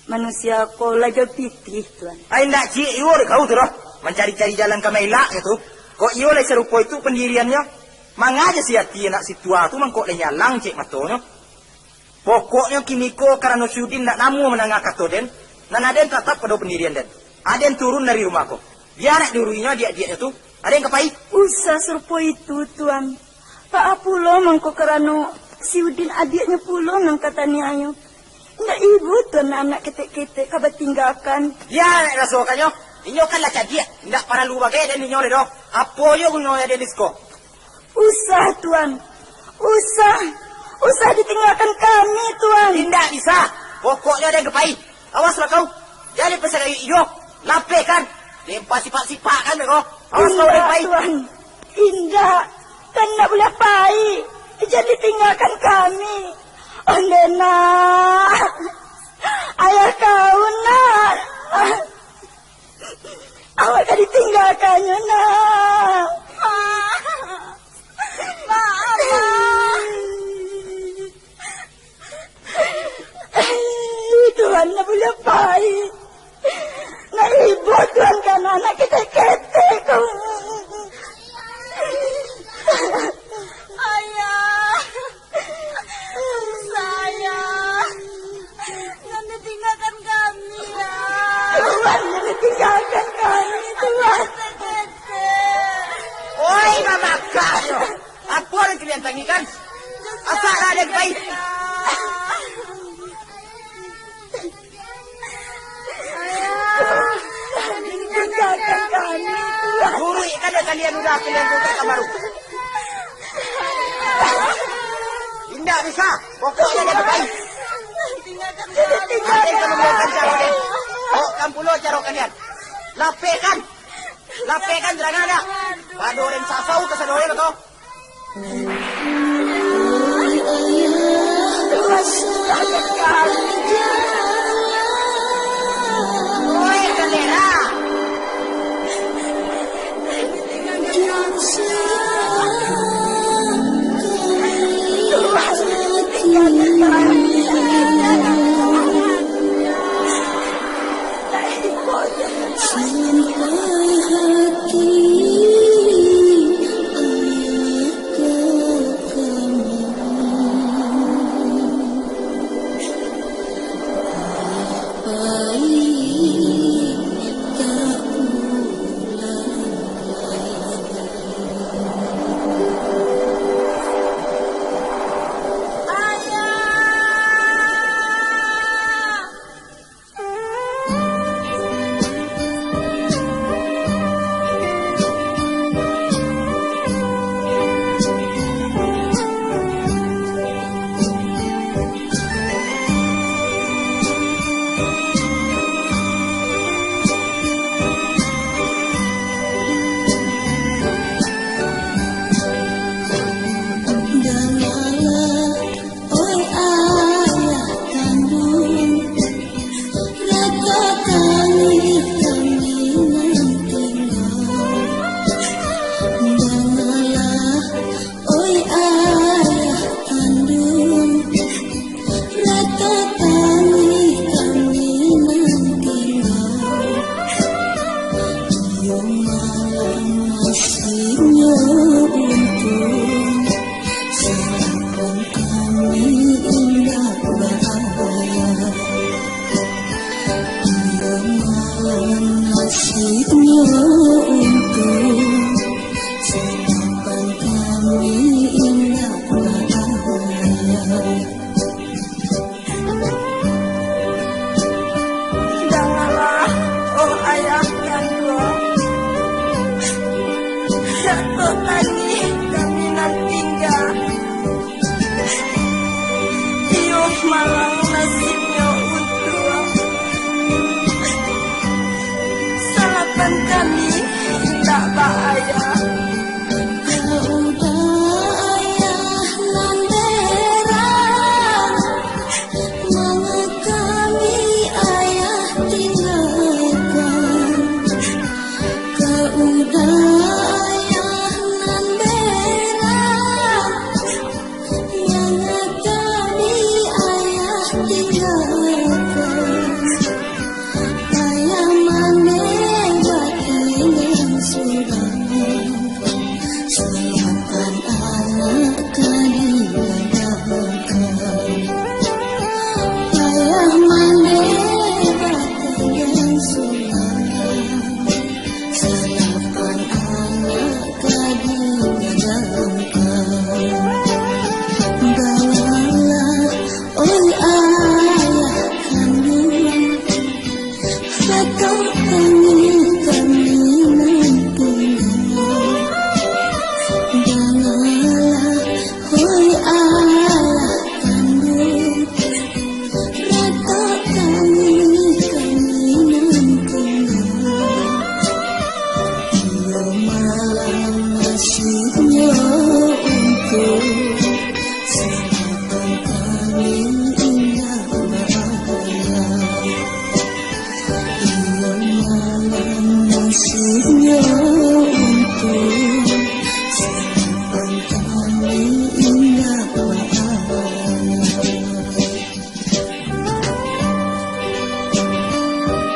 manusia ko lah jauah pitih, Tuan. Ai, indak ciek iyo dek kau tu doh, mancari-cari jalan ka maelak gitu. Kok iyo lai sarupo itu pandiriannyo, mangaja si ati anak situa tu mangko lai nyalang cek matonyo. Pokoknyo kini ko karano si Udin ndak namuah mandanga kato den, nan aden tatap pado pandirian den. Aden turun dari rumah ko. Bia nak diuruinyo adiak-adiaknyo tu, aden ka pai. Usah sarupo itu, Tuan. Baa pulo mangko karano si Udin adiaknyo pulo nan ka taniayo. Indak ibo Tuan anak ketek-ketek ka batinggakan. Bia nak rasokannyo, inyo kan lah cadiak, indak paralu bagai den inyo lai doh. Apo yo gunonyo den di siko? Usah, Tuan. Usah. Usah ditinggakan kami, Tuan. Indak bisa. Pokoknyo den ka pai. Awaslah kau. Jan dipasarahkan iyo. Lapehkan. Lempa sipak-sipak kan kau. Awas kau den ka pai. Indak, Tuan. Indak. Kan indak buliah pai. Jan ditinggakan kami. Ondeh, Nak. Ayah kau, Nak. Awak ka ditinggakannyo, Nak. Mak, Mak. Tuan ndak buliah pai. Nak ibo Tuan ka anak ketek-ketek ko. Ayah. Sayang, jan ditinggakan kami, ya. Tuan, jan ditinggakan kami, Tuan. Oi, babakaknyo. Apo nan kalian tangikan? Asak lah den pai. Tinggalkan kami, Tuan. Buruik kan dek kalian udah kalian buka kamar tu. Indak bisa. Pokoknyo den pai. Ado nan mambuekkan caro den. Kok kan pulo caro kalian. Lapehkan. Lapehkan, jangan ada. Pado den sasau ka sadonyo tu.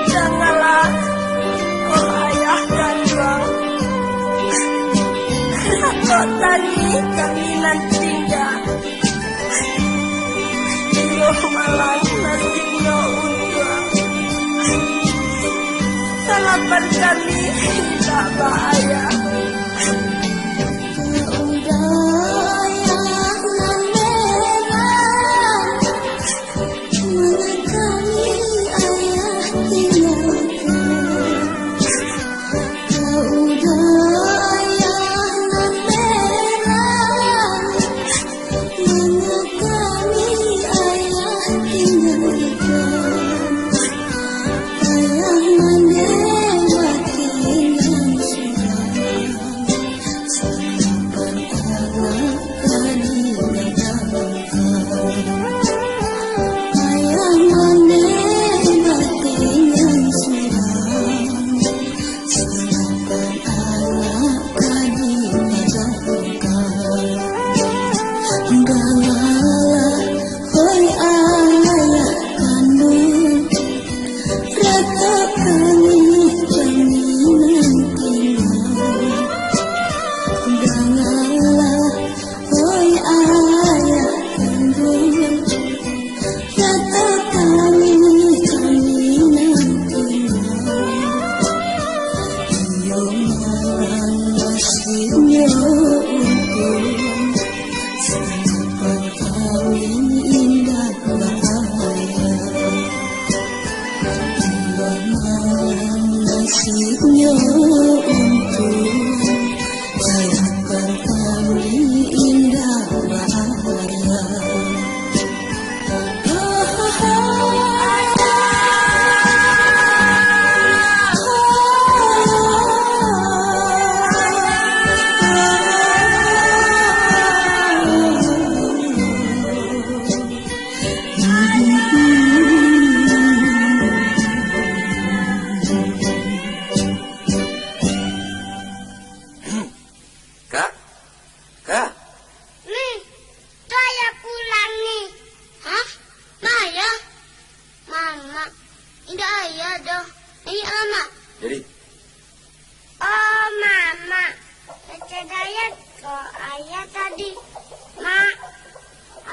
Janganlah, oh ayah kanduang, kok tangih kami nan tingga. Iyo malang nasibnyo untuang. Salapan kami indak baayah. Kak, Kak. Nih, tu ayah pulang nih. Hah? Ma ayah? Mamak. Indak ayah doh. Ayah mamak. Jadi? Oh, mamak. Kecek Dayat ko ayah tadi. Mak,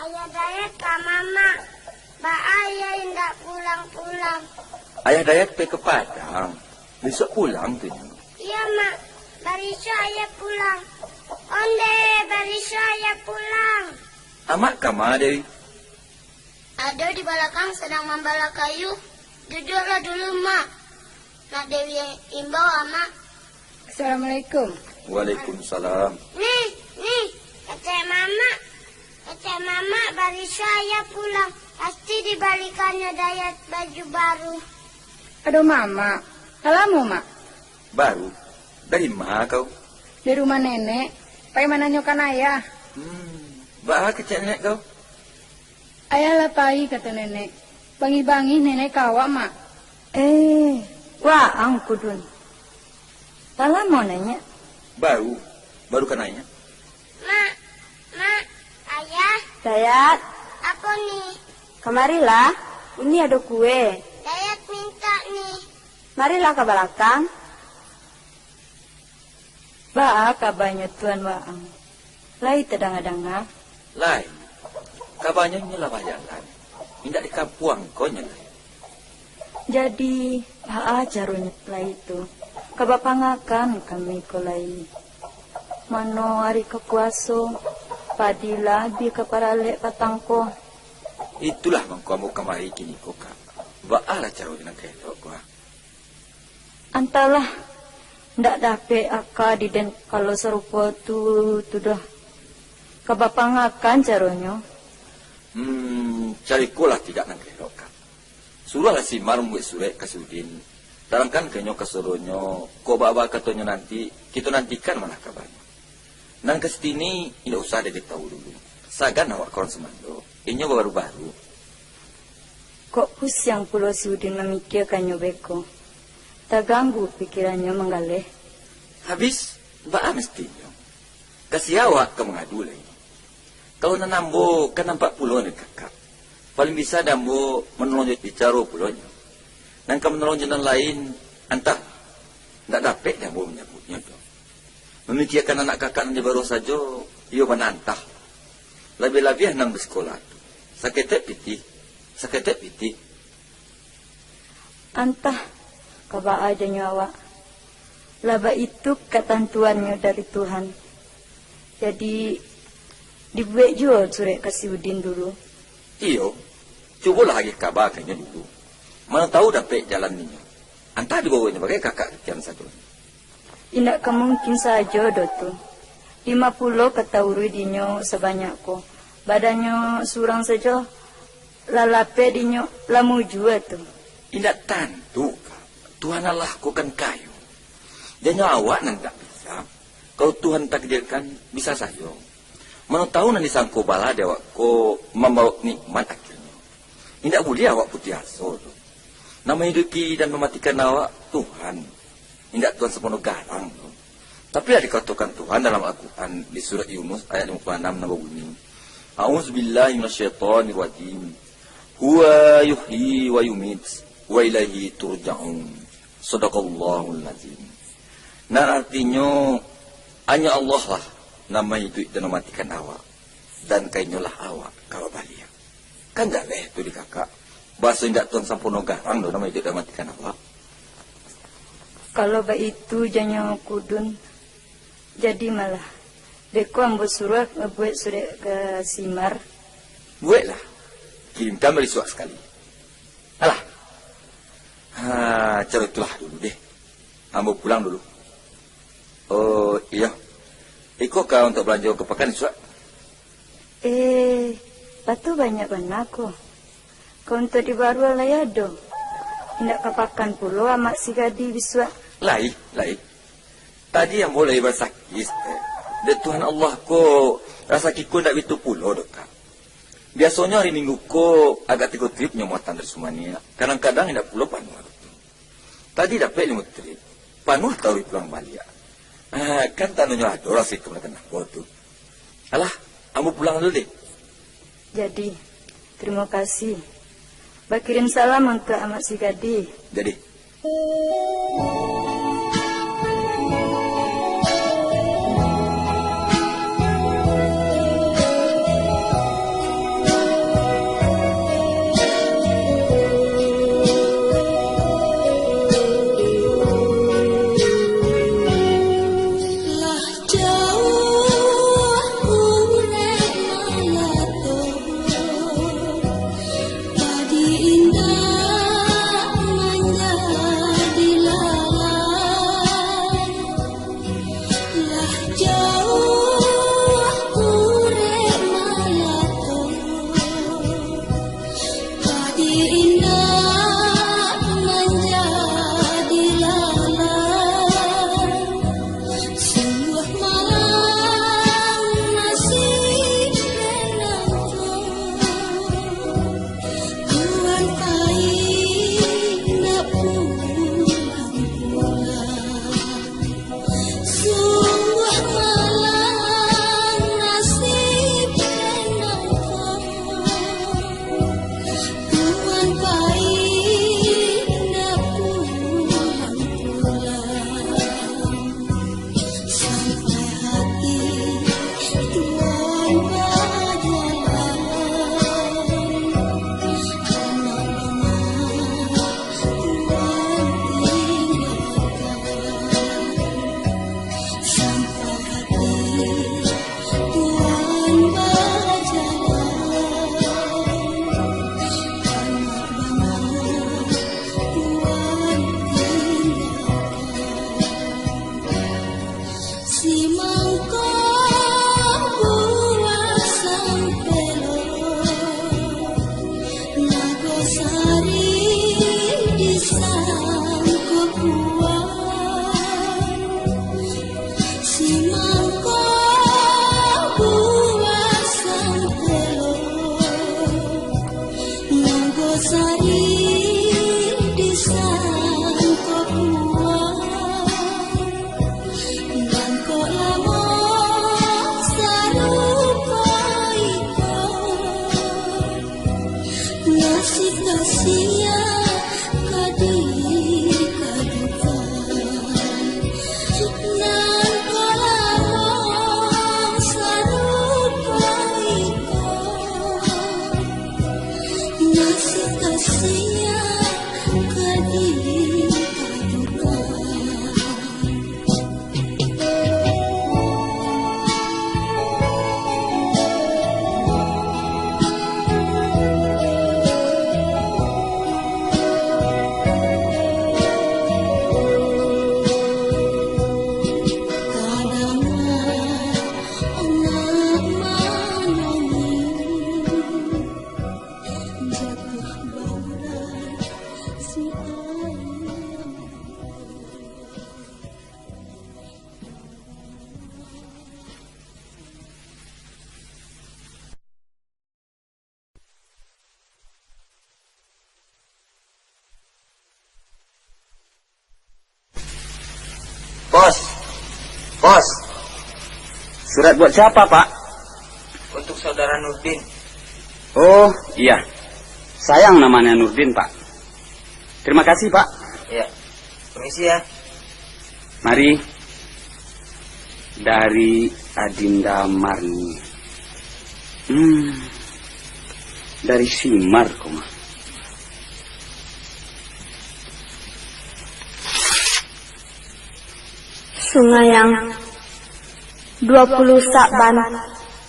ayah Dayat ka mamak. Baa ayah indak pulang-pulang? Ayah Dayat pai ka Padang. Bisuak pulang tu nyo. Iyo, Mak. Barisuak ayah pulang. Ondeh, barisuak ayah pulang. Amak kama, Dewi? Ado di balakang sadang mambala kayu. Duduaklah dulu, Mak. Nak Dewi imbau, Amak. Assalamualaikum. Waalaikumsalam. Nih, nih, kecek Mamak. Kecek Mamak barisuak ayah pulang. Pasti dibalikannyo Dayat baju baru. Aduh, Mamak. Lah lamo, Mak? Baru? Dari ma kau? Dari rumah nenek. Pai mananyokan ayah. Hmm, baa kecek nenek kau? Ayah lah pai, kato nenek. Bangih-bangih nenek ka awak, Mak. Eh, waang kudun. Lah lamo naiak? Baru, baru ka naiak. Mak, Mak, Ayah. Dayat. Apo ni? Kamarilah, uni ado kue. Dayat mintak ni. Marilah ka balakang. Baa kabanyo Tuan Waang? Lai tadanga-danga? Lai. Kabanyo nyo lah bajalan. Indak di kampuang ko nyo lai. Jadi, baa caronyo lai tu? Ka bapangakan kami ko lai. Mano ari ka puaso, padi lah abih ka paralek patang ko. Itulah mangko ambo kamari kini ko, Kak. Baa lah caronyo nan ka elok ko, ah? Antahlah, ndak dapek aka di den kalau sarupo tu, tu doh. Ka bapangakan caronyo. Hmm, cari ko lah tidak nan ka elok, Kak. Suruahlah si Mar mambuek surek ka si Udin. Tarangkan ka inyo kasadonyo, kok baa-baa katonyo nanti, kito nantikan malah kabanyo. Nan ka Sitini, indak usah diketahui dulu. Sagan awak ka urang sumando. Inyo baru-baru. Kok pusiang pulo si Udin mamikiakannyo beko. Taganggu pikirannyo manggaleh. Habis, baa mestinyo? Ka sia awak ka mangadu lai. Kalau nan ambo ka nampak pulo dek kakak. Paling bisa dek ambo manolong jo bicaro pulo nyo. Nan ka manolong jo nan lain, antah. Ndak dapek dek ambo manyabuiknyo tu. Mamikiakan anak kakak nan di baruah sajo, iyo bana antah. Labiah-labiah nan basikola tu. Saketek pitih, saketek pitih. Antah, ka baa janyo awak. Lah baitu katantuannyo dari Tuhan. Jadi, dibuek juo surek ka si Udin dulu. Iyo, cubolah agiah kaba ka inyo dulu. Mano tahu dapek jalan inyo. Antah dibawa inyo bagai kakak kian sadonyo. Indak ka mungkin sajo doh tu. Dima pulo kata uruih dinyo sabanyak ko. Badannyo surang sajo, lah lapeh dinyo, lah mujua tu. Indak tantu, Kak. Tuhan Allah ko kan kayo. Janyo awak nan indak bisa. Kalau Tuhan takdirkan, bisa sajo. Mano tahu nan disangko bala di awak ko mambawa nikmat akhirnyo. Indak buliah awak putuih aso tu. Nan mahiduiki dan mamatikan awak, Tuhan. Indak Tuhan Sampono Garang tu. Tapi lah dikatokan Tuhan dalam Al-Quran di surat Yunus ayat limo puluah anam nan babunyi, "A'udzubillahi minasyaitonirrajim. Huwa yuhyi wa yumit, wa ilaihi turja'un." Sadaqallahul azim. Nan artinyo, hanyo Allah lah nan mahiduik dan mamatikan awak, dan ka Inyo lah awak ka babaliak. Kan jaleh tu di kakak. Baso indak Tuhan Sampono Garang doh nan mahiduik dan mamatikan awak. Kalau baitu janyo Kudun, jadi malah. Beko ambo suruah buek surek ka si Mar. Bueklah. Kirimkan bari surat sakali. Alah. Ha, caro itulah dulu deh. Ambo pulang dulu. Oh, iyo. Iko ka untuak balanjo ka pakan isuak? Eh, batu banyak bana ko. Ka untuak di baruah lai ado. Indak ka pakan pulo amak si Gadi bisuak. Lai, lai. Tadi ambo lai basakik, Stek. Dek Tuhan Allah ko, rasaki ko indak bitu pulo doh, Kak. Biasonyo ari Minggu ko agak tigo trip nyo muatan dari Sumaniak. Kadang-kadang indak pulo panuah doh tu. Tadi dapek limo trip. Panuah taruih pulang baliak. Ah, kan tandonyo ado lah situ manakan ambo tu. Alah, ambo pulang dulu deh. Jadi, terima kasih. Bakirim salam untuak amak si Gadi. Jadi. Pos. Pos. Surat buat siapa, Pak? Untuk saudara Nurdin. Oh, iya. Sayang namanya Nurdin, Pak. Terima kasih, Pak. Iya. Permisi ya. Mari. Dari Adinda Marni. Hmm. Dari Simar, koma. Sungayang, dua puluh Sa'ban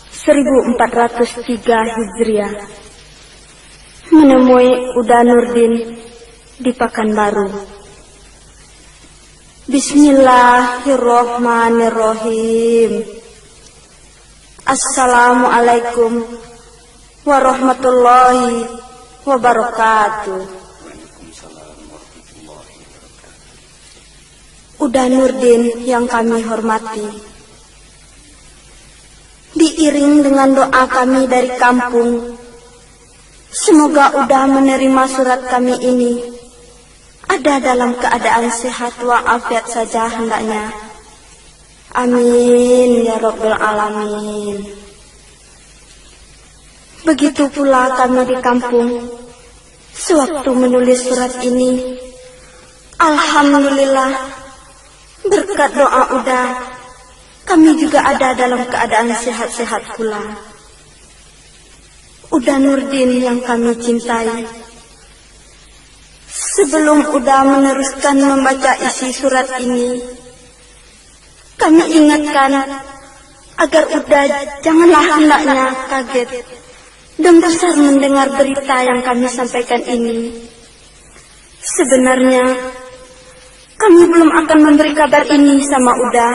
seribu empat ratus tiga Hijriah. Menemui Uda Nurdin di Pakanbaru. Bismillahirrahmanirrahim. Assalamualaikum warahmatullahi wabarakatuh. Uda Nurdin yang kami hormati, diiring dengan doa kami dari kampung, semoga Uda menerima surat kami ini ada dalam keadaan sehat walafiat saja hendaknya. Amin, ya Rabbal Alamin. Begitu pula kami di kampung. Sewaktu menulis surat ini, alhamdulillah, berkat doa Uda, kami juga ada dalam keadaan sehat-sehat pula. Uda Nurdin yang kami cintai, sebelum Uda meneruskan membaca isi surat ini, kami ingatkan agar Uda janganlah hendaknya kaget dan besar mendengar berita yang kami sampaikan ini. Sebenarnya, kami belum akan memberi kabar ini sama Uda,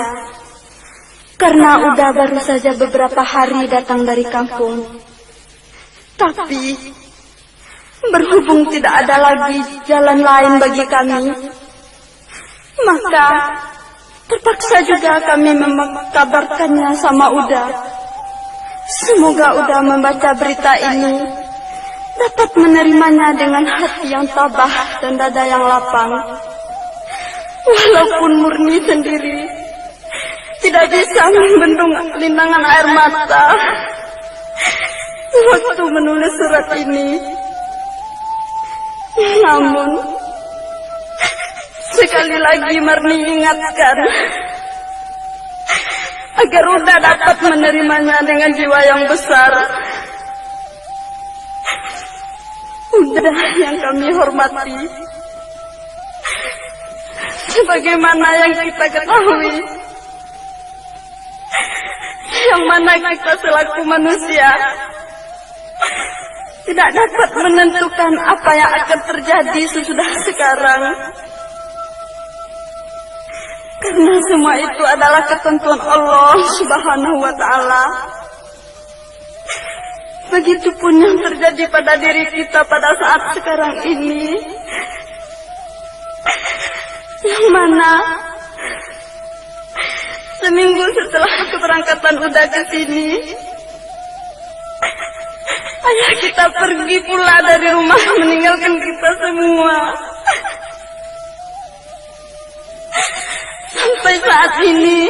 karena Uda baru saja beberapa hari datang dari kampung. Tapi, berhubung tidak ada lagi jalan lain bagi kami, maka terpaksa juga kami mengkabarkannya sama Uda. Semoga Uda membaca berita ini dapat menerimanya dengan hati yang tabah dan dada yang lapang. Walaupun Murni sendiri tidak bisa membendung linangan air mata waktu menulis surat ini. Namun, sekali lagi Marni ingatkan, agar Uda dapat menerimanya dengan jiwa yang besar. Uda yang kami hormati, sebagaimana yang kita ketahui, yang mana kita selaku manusia tidak dapat menentukan apa yang akan terjadi sesudah sekarang. Karena semua itu adalah ketentuan Allah Subhanahu wa Ta'ala. Begitupun yang terjadi pada diri kita pada saat sekarang ini. Yang mana seminggu setelah keberangkatan Uda ke sini, ayah kita pergi pula dari rumah meninggalkan kita semua. Sampai saat ini,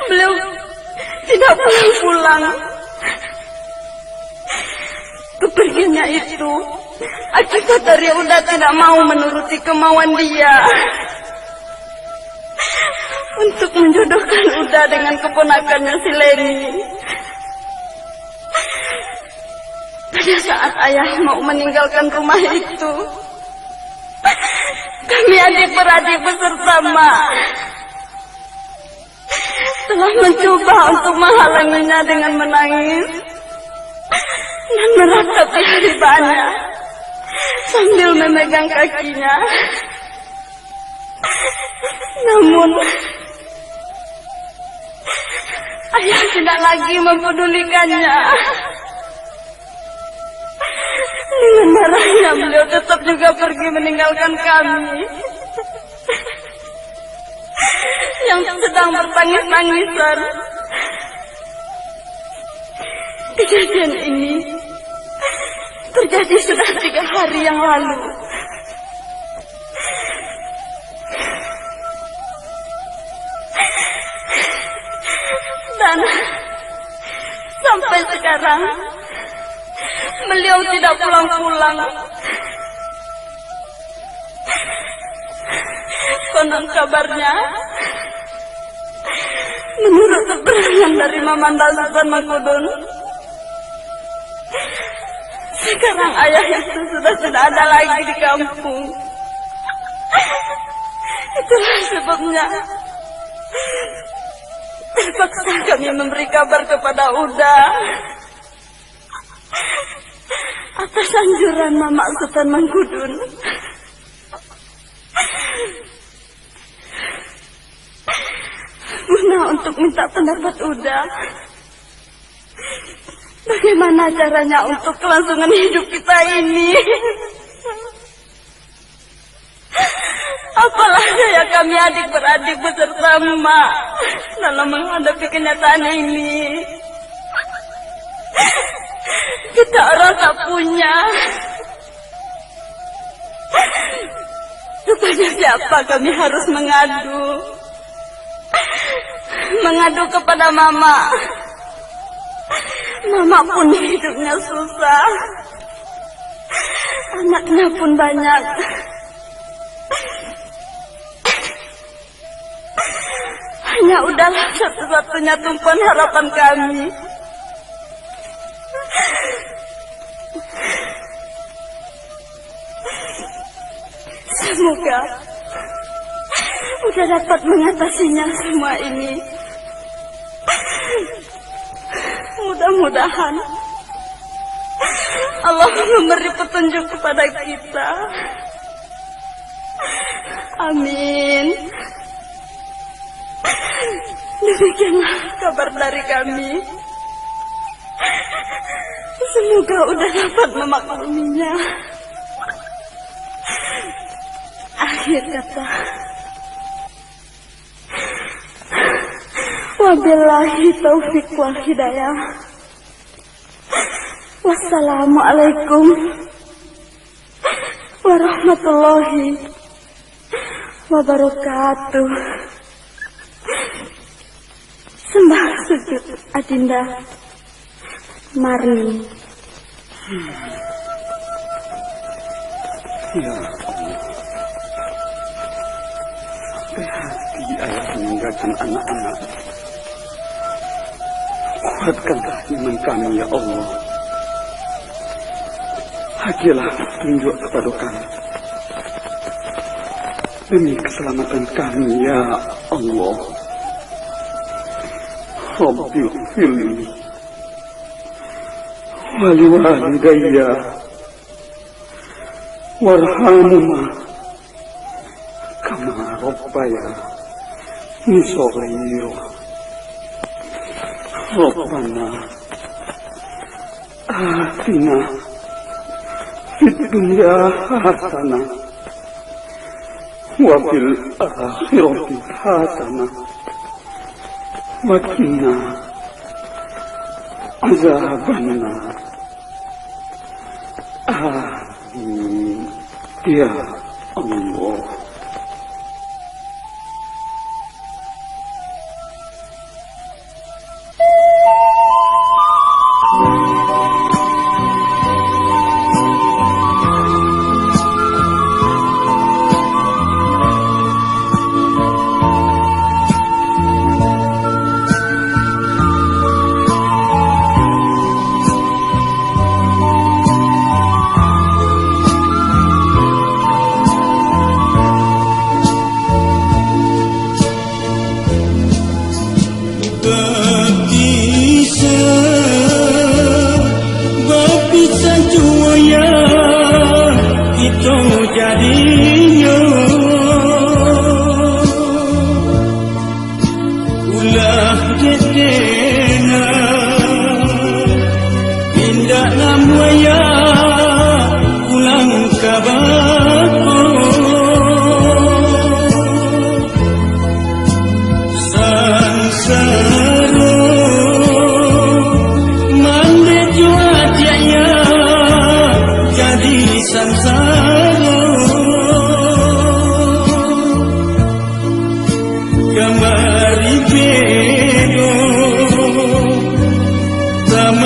beliau tidak pulang-pulang. Kepergiannya itu akibat dari Uda tidak mau menuruti kemauan dia untuk menjodohkan Uda dengan keponakannya si Leni. Di saat ayah mau meninggalkan rumah itu, kami adik beradik beserta mak telah mencoba untuk menghalanginya dengan menangis dan meratapi haribahnya sambil memegang kakinya. Namun, ayah tidak lagi mempedulikannya. Dengan marahnya, beliau tetap juga pergi meninggalkan kami yang sedang bertangis-tangisan. Kejadian ini terjadi sudah tiga hari yang lalu. Dan sampai sekarang, beliau tidak pulang-pulang. Konon kabarnya, menurut keterangan dari Mamanda Sutan Mangkudun, sekarang ayah itu sudah tidak ada lagi di kampung. Itulah sebabnya terpaksa kami memberi kabar kepada Uda atas anjuran Mamak Sutan Mangkudun, guna untuk minta pendapat Uda, bagaimana caranya untuk kelangsungan hidup kita ini. Apalah daya kami adik beradik beserta emak dalam menghadapi kenyataan ini. Kita orang tak punya. Kepada siapa kami harus mengadu? Mengadu kepada Mamak. Mamak pun hidupnya susah. Anaknya pun banyak. Hanya Udalah satu-satunya tumpuan harapan kami. Semoga Uda dapat mengatasinya semua ini. Mudah-mudahan Allah memberi petunjuk kepada kita. Amin. Demikianlah kabar dari kami. Semoga Uda dapat memakluminya. Akhir kata, wabillahi taufik wal hidayah. Wassalamualaikum warahmatullahi wabarakatuh. Sembah sujud Adinda Marni. Ya Allah, sampai hati ayah meninggalkan anak-anak. Kuatkanlah iman kami, ya Allah. Agiahlah petunjuk kepada kami demi keselamatan kami, ya Allah. Rabbi firli wali walidayya warhamhuma kama rabbayani shaghira. Rabbana atina fid dunya hasanah wa fil akhirati hasanah wa qina azabannar. Amin. Ya Allah.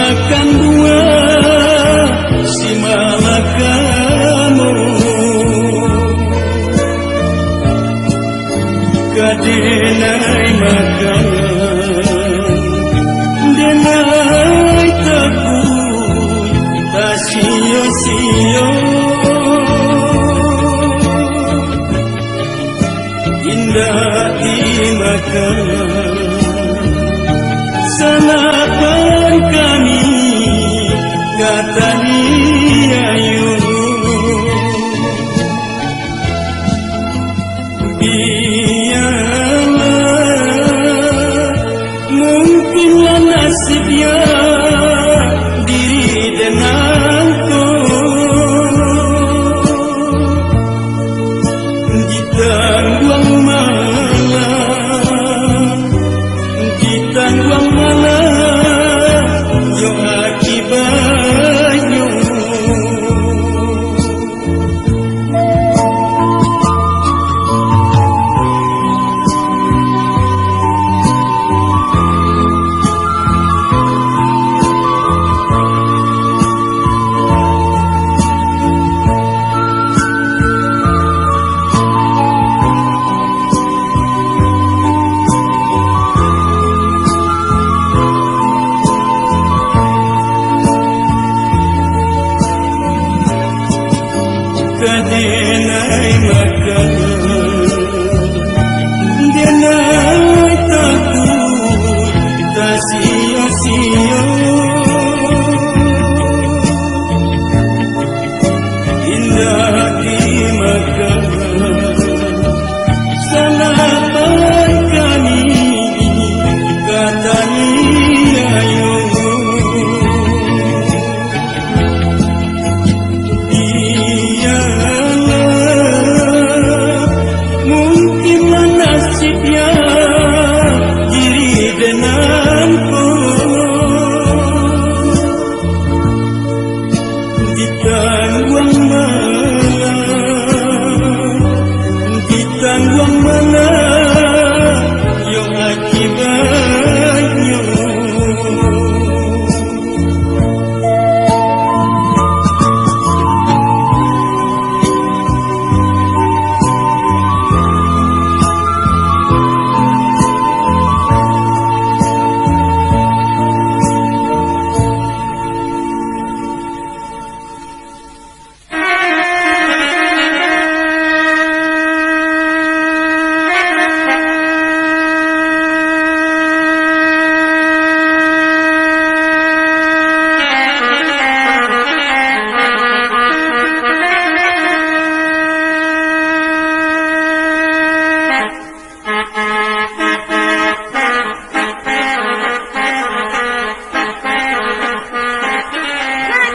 Makan buah si malakamo, ka denai makan, denai takuik tasio-sio. Indak dimakan, salapan kami ka taniayo. Bialah, mungkinlah nasibnyo diri den nangko. Ditangguang malah, ditangguang malah yo akibatnyo. Ka denai makan, denai takuik tasio-sio. Indak dimakan, salapan kami ka taniayo. Iyolah, mungkinlah nasibnyo diri den nangko. Ditangguang malah, ditangguang malah yo akibatnyo. Mak,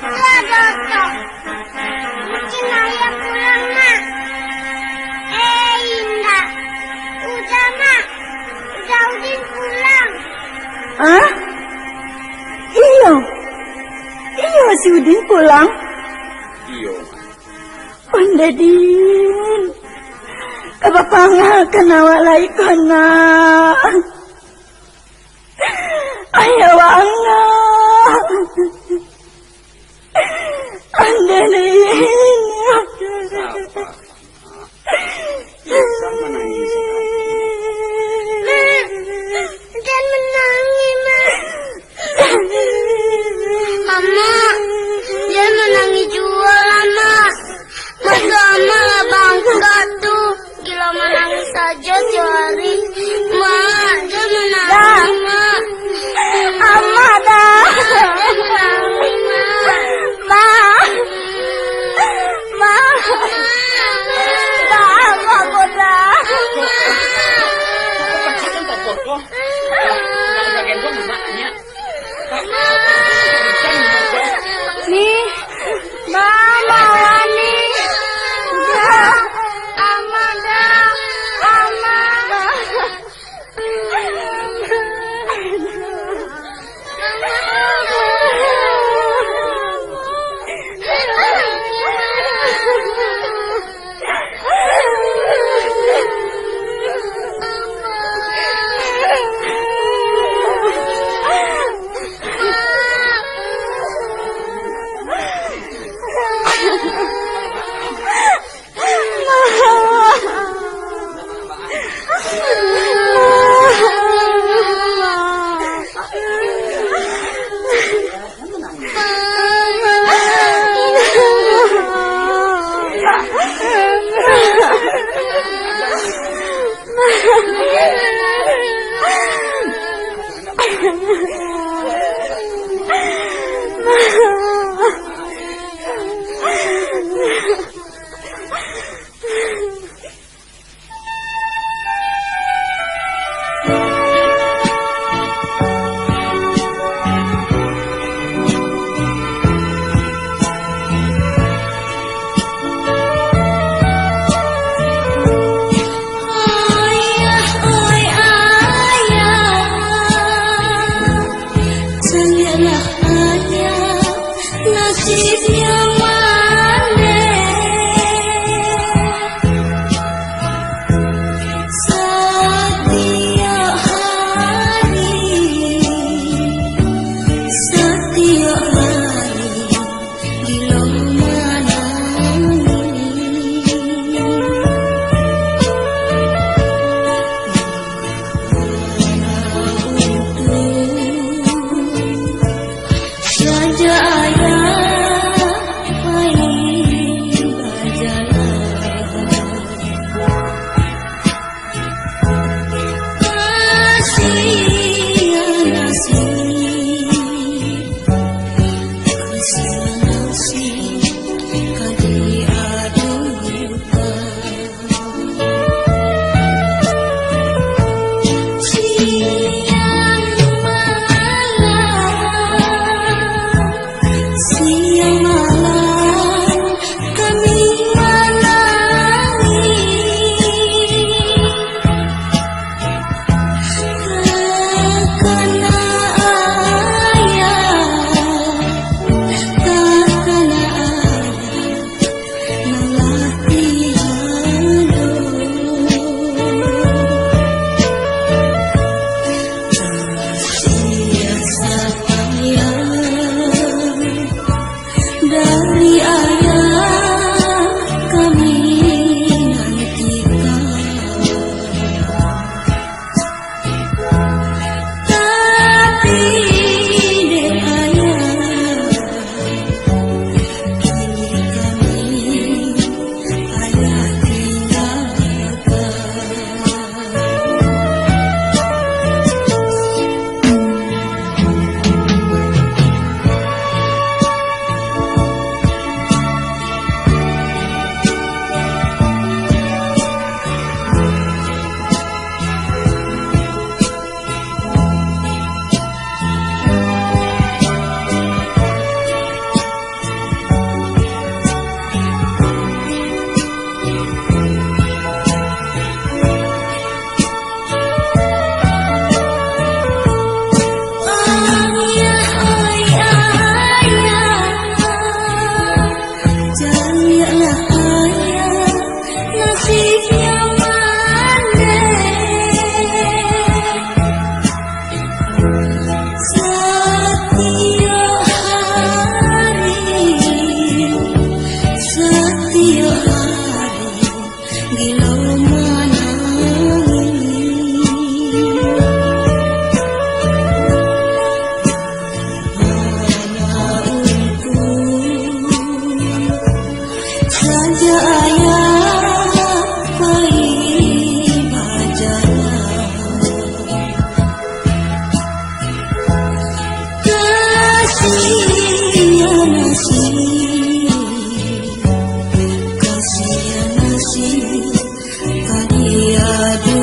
tu ado oto. Mungkin ayah pulang, Mak. Eh, indak. Uda, Mak. Uda Udin pulang. Hah? Iyo. Iyo, si Udin pulang. Iyo. Ondeh, Din. Ka bapangakan awak lai ko, Nak. Ayah bangak. Ondeh, Din. Sabar. Jan manangih, Mak, jan manangih, Mak. Amak, jan manangih juo lah, Mak. Mata Amak lah bangkak tu. Gilo manangih sajo tiok hari. Mak, jan manangih, Mak. Amak Lah ayah nasibnyo maleh. Satiok hari, satiok hari, gilo manangih. Sajak ayah pai bajalan, kasian nasib, kasian nasib ka diadukan. Siang malam, siang malam kami manangih. Takana ayah, takana ayah nan lah tiado. Kasih sayang dari ayah kami nantikan. Tapi dek ayah, kini kami ayah tinggalkan. Ayah, oi ayah, caliaklah ayah, nasibnyo maleh. Satiok hari, satiok hari, gilo manangih. Anak ungku, sajak ayah pai bajalan. Kasian nasib, kasian nasib, ka diadukan.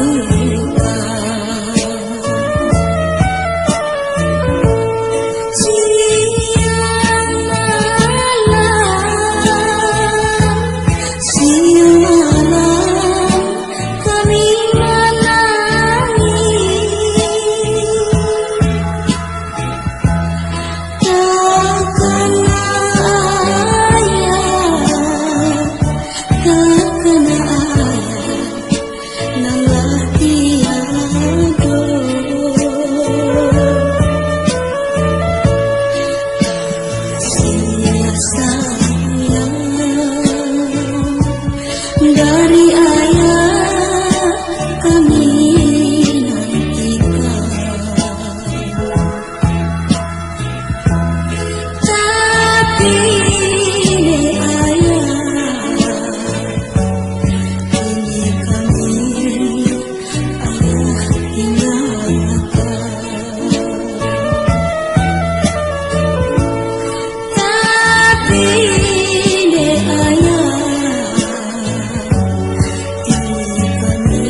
Siang malam, siang malam, kami manangih. Takana ayah, takana ayah, nan lah tiado. Kasih sayang dari ayah kami nantikan. Tapi dek ayah, kini kami ayah tinggalkan. Tapi dek ayah, kini kami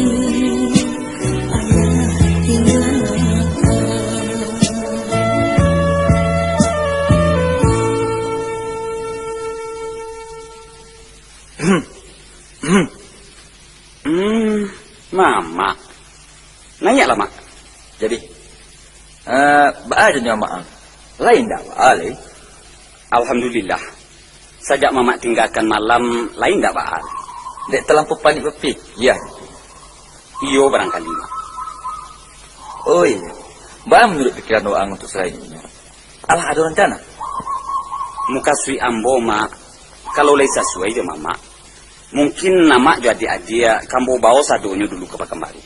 ayah tinggalkan. Hmm, Mamak. Naiaklah, Mak. Jadi, eh, baa janyo Mamak ang? Lain ndak baa lai? Alhamdulillah. Sajak Mamak tinggakan malam, lain ndak baa. Dek talampau panik bapikia. Iyo, barangkali, Mak. Oh iyo, baa manuruik pikiran waang untuak salainnyo? Alah ado rancana? Mukasuik ambo, Mak, kalau lai sasuai jo Mamak, mungkin Mamak jo adiak-adiak ka ambo bao sadonyo dulu ka Pakanbaru.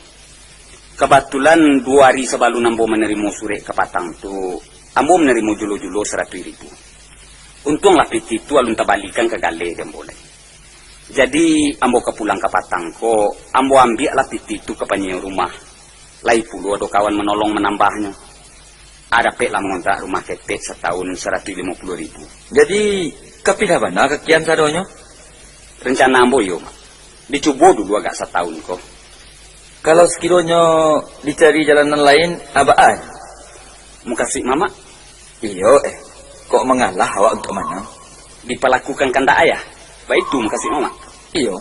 Kabatulan duo ari sabalun ambo manarimo surek kapatang tu, ambo manarimo julo-julo saratuih ribu. Untuanglah pitih tu alun tabalikan ka galeh di ambo lai. Jadi, ambo ka pulang kapatang ko, ambo ambiaklah pitih tu ka panyiyo rumah. Lai pulo ado kawan manolong manambahnyo. Ah, dapeklah mangontrak rumah ketek satahun saratuih limo puluah ribu. Jadi, ka pindah bana ka kian sadonyo? Rencana ambo iyo, Mak. Dicubo dulu agak satahun ko. Kalau sakironyo dicari jalan nan lain, a baa? Mukasuik Mamak? Iyo, eh. Kok mangalah awak untuak manang? Dipalakukan kandak ayah? Baitu mukasuik Mamak? Iyo.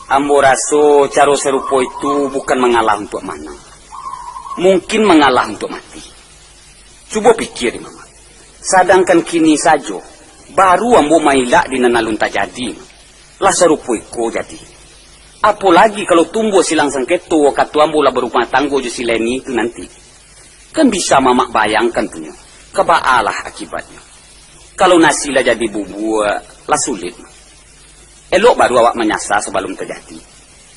Ambo raso caro sarupo itu bukan mangalah untuak manang. Mungkin mangalah untuak mati. Cubo pikia dek Mamak. Sadangkan kini sajo, baru ambo mailak di nan alun tajadi, lah sarupo iko jadi. Apo lagi kalau tumbuah silang sangketo wakatu ambo lah barumah tanggo jo si Leni tu nanti. Kan bisa Mamak bayangkan tu nyo, ka baa lah akibatnyo. Kalau nasi lah jadi bubua, lah sulit. Elok baru awak manyasa sabalun tajadi,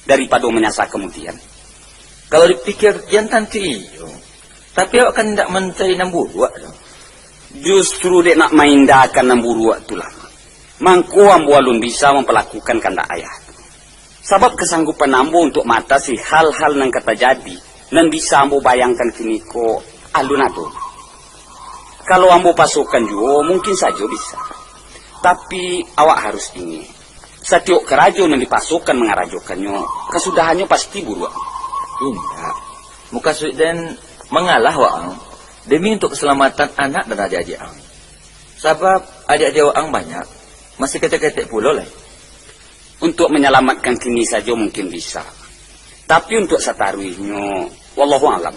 daripado manyasa kamudian. Kalau dipikia kian tantu iyo, tapi awak kan indak mancari nan buruak tu. Justru dek nak maindahkan nan buruak tu lah, mangko ambo alun bisa mampalakukan kandak ayah tu. Sabab kasanggupan ambo untuak maatasi hal-hal nan ka tajadi, nan bisa ambo bayangkan kiniko, alun ado. Kalau ambo pasokan juo, mungkin sajo bisa. Tapi, awak harus ingek, satiok karajo nan dipasokan mangarajokannyo, kasudahannyo pasti buruak. Indak. Mukasuik den mangalah waang, demi untuak kasalamatan anak dan adiak-adiak ang. Sabab, adiak-adiak waang banyak, masih ketek-ketek pulo lai. Untuak manyalamatkan kini sajo mungkin bisa. Tapi untuak sataruihnyo, wallahu alam.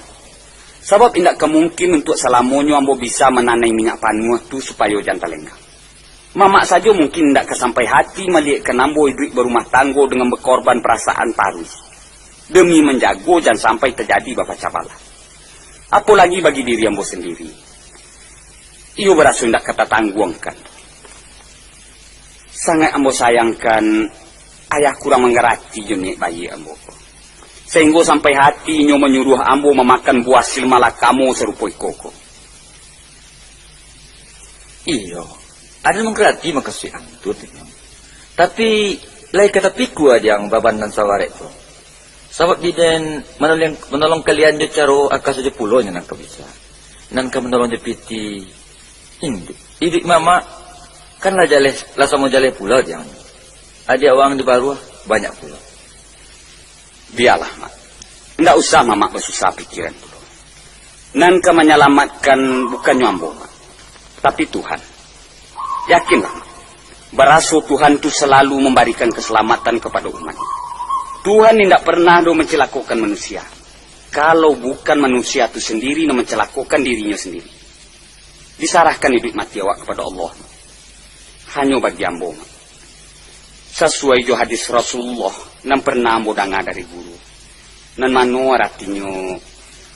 Sabab indak ka mungkin untuak salamonyo ambo bisa mananai minyak panuah tu supayo jan talenggang. Mamak sajo mungkin indak ka sampai hati maliyekkan ambo iduik barumah tanggo dengan bakorban parasaan taruih, demi manjago jan sampai tajadi bapacah balah. Apo lagi bagi diri ambo sandiri. Iyo baraso indak ka tatangguangkan. Sangaik ambo sayangkan, ayah kurang mangarati jo niaik baiak ambo ko, sainggo sampai hati inyo manyuruah ambo mamakan buah silmalakamo sarupo iko ko. Iyo, aden mangarati mukasuik ang tu, Tiang. Tapi, lai ka tapikua dek ang baban nan sabarek tu. Sabab di den manolong, manolong kalian jo caro aka sajo pulo nyo nan ka bisa. Nan ka manolong jo pitih, indak. Iduik mamak, kan lah jaleh, lah samo jaleh pulo dek ang. Adiak waang di baruah, banyak pulo. Bialah, Mak. Indak usah Mamak basusah pikiran pulo. Nan ka manyalamatkan bukannyo ambo, Mak, tapi Tuhan. Yakinlah, Mak, baraso Tuhan tu salalu mambarikan kasalamatan kapado umat. Tuhan indak pernah doh mancalakokan manusia, kalau bukan manusia tu sandiri nan mancalakokan dirinyo sandiri. Disarahkan iduik mati awak kapado Allah. Hanyo bagi ambo, Mak, sasuai jo hadis Rasulullah nan pernah ambo danga dari guru, nan mano aratinyo,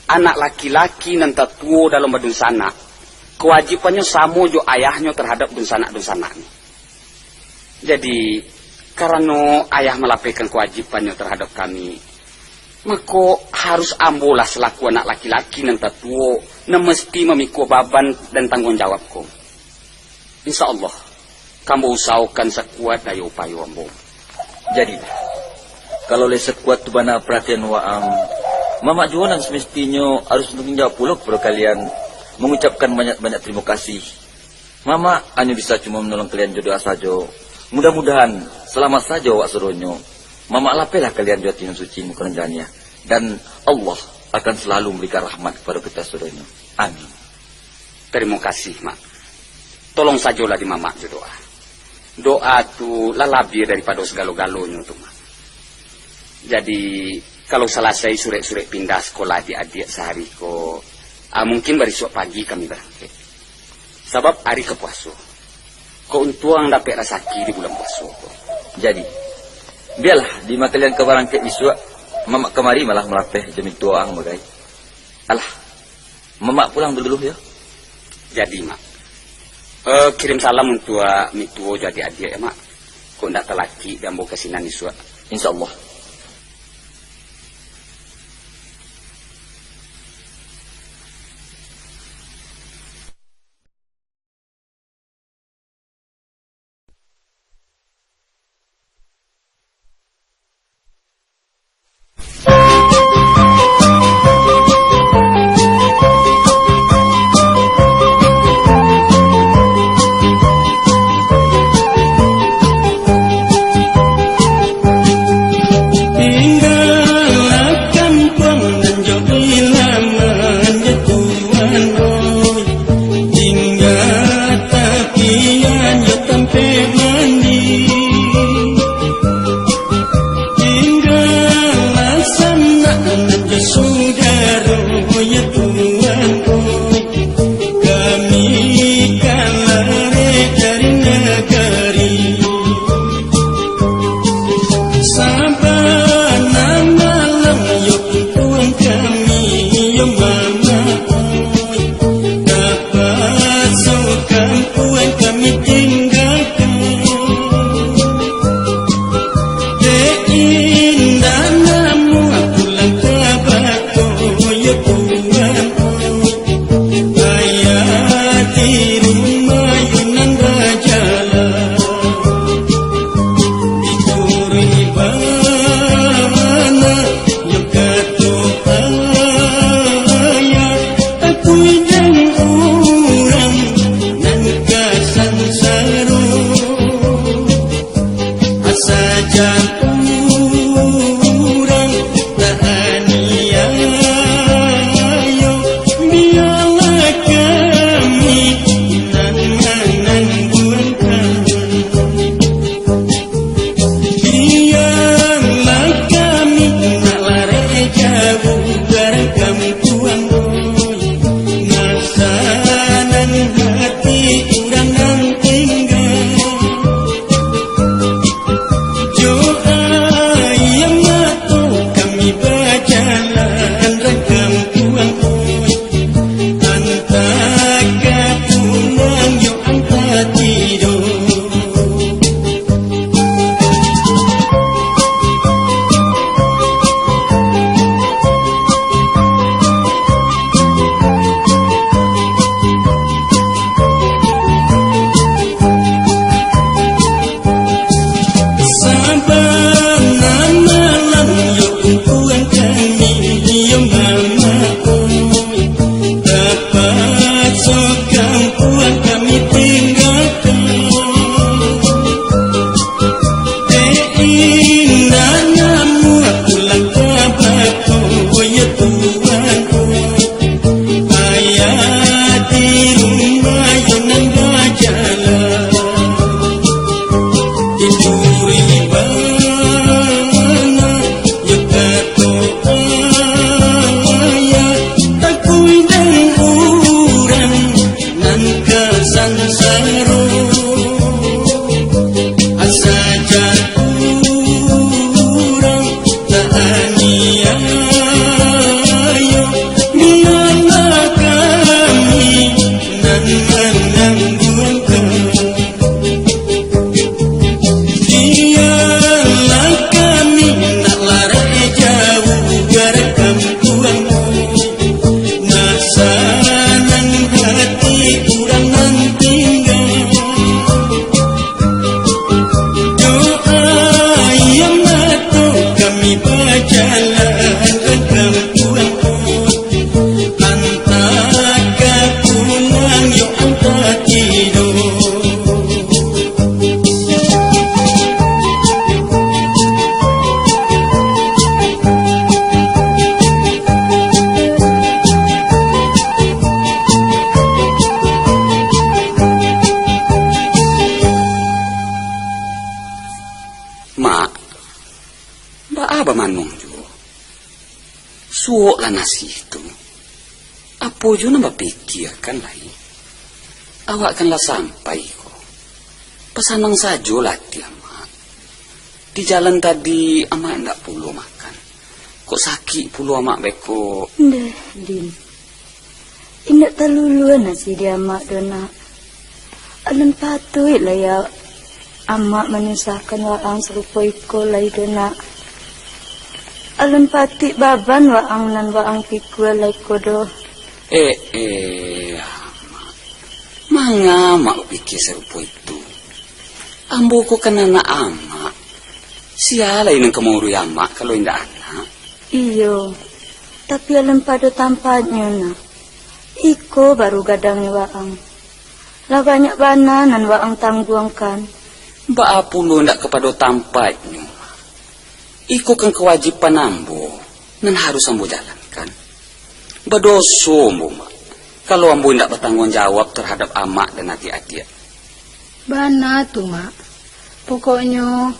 anak laki-laki nan tatuo dalam badunsanak, kawajibannyo samo jo ayahnyo tarhadap dunsanak-dunsanaknyo. Jadi, karano ayah malapehkan kawajibannyo tarhadap kami, mako, harus ambolah salaku anak laki-laki nan tatuo, nan mesti mamikua baban dan tangguang jawab ko. Insya Allah, ka ambo usahokan sakuat dayo upayo ambo. Jadi, kalau lai sakuat tu bana paratian waang, mamak juo nan samestinyo harus batangguang jawab pulo kapado kalian, mangucapkan banyak-banyak tarimo kasih. Mamak hanyo bisa cuma manolong kalian jo doa sajo. Mudah-mudahan, salamaik sajo awak sadonyo. Mamak lapehlah kalian jo ati nan suci muko nan janiah. Dan Allah akan salalu mambarikan rahmat kapado kito sadonyo. Amin. Tarimo kasih, Mak. Tolong sajolah di Mamak jo doa. Doa tu lah labiah daripado sagalo-galonyo tu, Mak. Jadi, kalau salasai surek-surek pindah sakolah adiak-adiak sahari ko, Ah, mungkin barisuak pagi kami barangkek. Sabab ari ka puaso. Kok untuang dapek rasaki di bulan puaso ko. Jadi, bialah, dima kalian ka barangkek bisuak, mamak kamari malah malapeh jo mintuo ang bagai. Alah, mamak pulang dulu, yo. Jadi, Mak. Eh, kirim salam untuak mintuo jo adiak-adiak, yo, Mak. Kok ndak talakik di ambo ka sinan isuak. Insya Allah. Tinggalah kampuang nan jo ilaman jo tuan, oi. Tingga tapian jo tampek mandi. Tinggalah sanak nan jo sudaro, yo tuan, oi. Kami ka larek dari nagari. Sabana malam yo untuang kami, yo mama, oi. Tapaso kampuang kami tinggakan. Dek indak namuah pulang ka bako, yo tuan, oi. Ayah di rumah yo nan bajalan. Dicuri bana yo kato ayah, takuik dek urang nan ka sansaro. Asa jan urang taaniayo, bialah kami nan manangguangkan. Bialah kami nak larek jauah dari kampuang, oi. Nak sanang hati urang nan tingga. Jo aia mato kami bajalan rang kampuang, oi. Antah ka pulang yo antah tido. Sabana malam yo untuang kami, yo mama, oi. Tapaso kampuang kami tinggakan. Dek indak namuah pulang ka bako, yo tuan, oi. Ayah di rumah yo nan bajalan. Dicuri bana yo kato ayah, takuik dek urang nan ka sansaro. Asa jan urang taaniayo, bialah kami nan manangguangkan. Bialah kami nak larek jauah dari kampuang, oi. Nak sanang hati urang nan tingga. Jo aia mato kami bajalan rang kampuang, oi. Antah ka pulang yo antah tido. Mak, baa bamanuang juo? Suoklah nasi tu. Apo jo nan bapikiakan lai? Awak kan lah sampai ko. Basanang sajolah ati amak. Di jalan tadi amak indak pulo makan. Kok sakik pulo amak beko? Ndeh, Din. Indak taluluah nasi di amak doh, Nak. Alun patuik lai ya amak manyusahkan waang sarupo iko lai doh, Nak. Alun patuik baban waang nan waang pikua lai ko doh. Eh, eh, amak. Manga amak bapikia sarupo itu? Ambo ko kan anak amak. Sia lai nan ka maurui amak, kalau indak anak? Iyo, tapi alun pado tampaknyo, Nak. Iko baru gadangnyo waang. Lah banyak bana nan waang tangguangkan. Baa pulo indak kapado tampaknyo? Iko kan kawajiban ambo, nan harus ambo jalankan. Badoso ambo, Mak, kalau ambo indak batangguang jawab tarhadap amak dan adiak-adiak. Bana tu, Mak. Pokoknyo,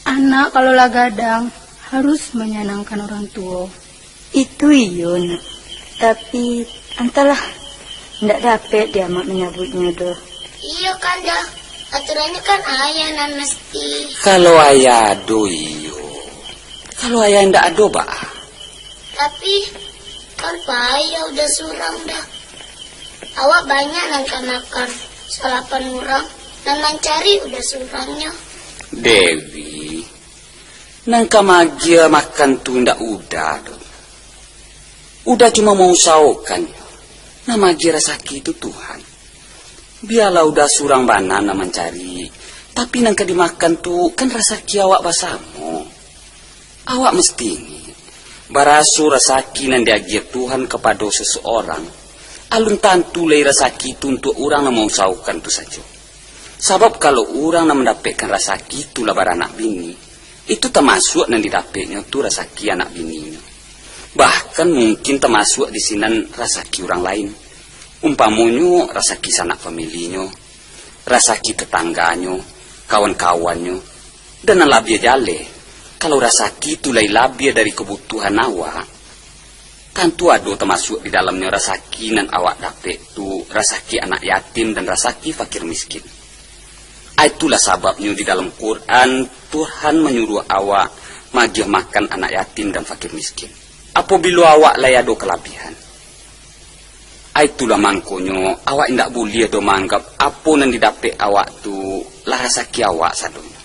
anak kalau lah gadang, harus manyanangkan urang tuo. Itu iyo, Nak. Tapi, antahlah, ndak dapek di amak manyabuiknyo doh. Iyo kan, Da. Aturannyo kan ayah nan mesti. Kalau ayah ado, iyo. Kalau ayah indak ado, baa? Tapi, kan payah uda surang, Da. Awak banyak nan ka makan, salapan urang, nan mancari uda surangnyo. Dewi, nan ka maagiah makan tu indak uda doh. Uda cuma mausahokan, nan maagiah rasaki tu Tuhan. Bialah uda surang bana nan mancari, tapi nan ka dimakan tu kan rasaki awak basamo. Awak mesti ingek, baraso rasaki nan diagiah Tuhan kapado sasaorang, alun tantu lai rasaki tu untuak urang nan mausahokan tu sajo. Sabab kalau urang nan mandapekkan rasaki tu lah baranak bini, itu tamasuak nan didapeknyo tu rasaki anak bininyo. Bahkan mungkin tamasuak di sinan rasaki urang lain. Umpamonyo rasaki sanak familinyo, rasaki tetangganyo, kawan-kawannyo, dan nan labiah jaleh, kalau rasaki tu lai labiah dari kabutuhan awak, tantu ado tamasuak di dalamnyo rasaki nan awak dapek tu, rasaki anak yatim dan rasaki fakir miskin. Itulah sababnyo di dalam Quran, Tuhan manyuruah awak maagiah makan anak yatim dan fakir miskin, apabilo awak lai ado kalabiahan. Itulah mangkonyo, awak indak buliah doh maanggap apo nan didapek awak tu lah rasaki awak sadonyo.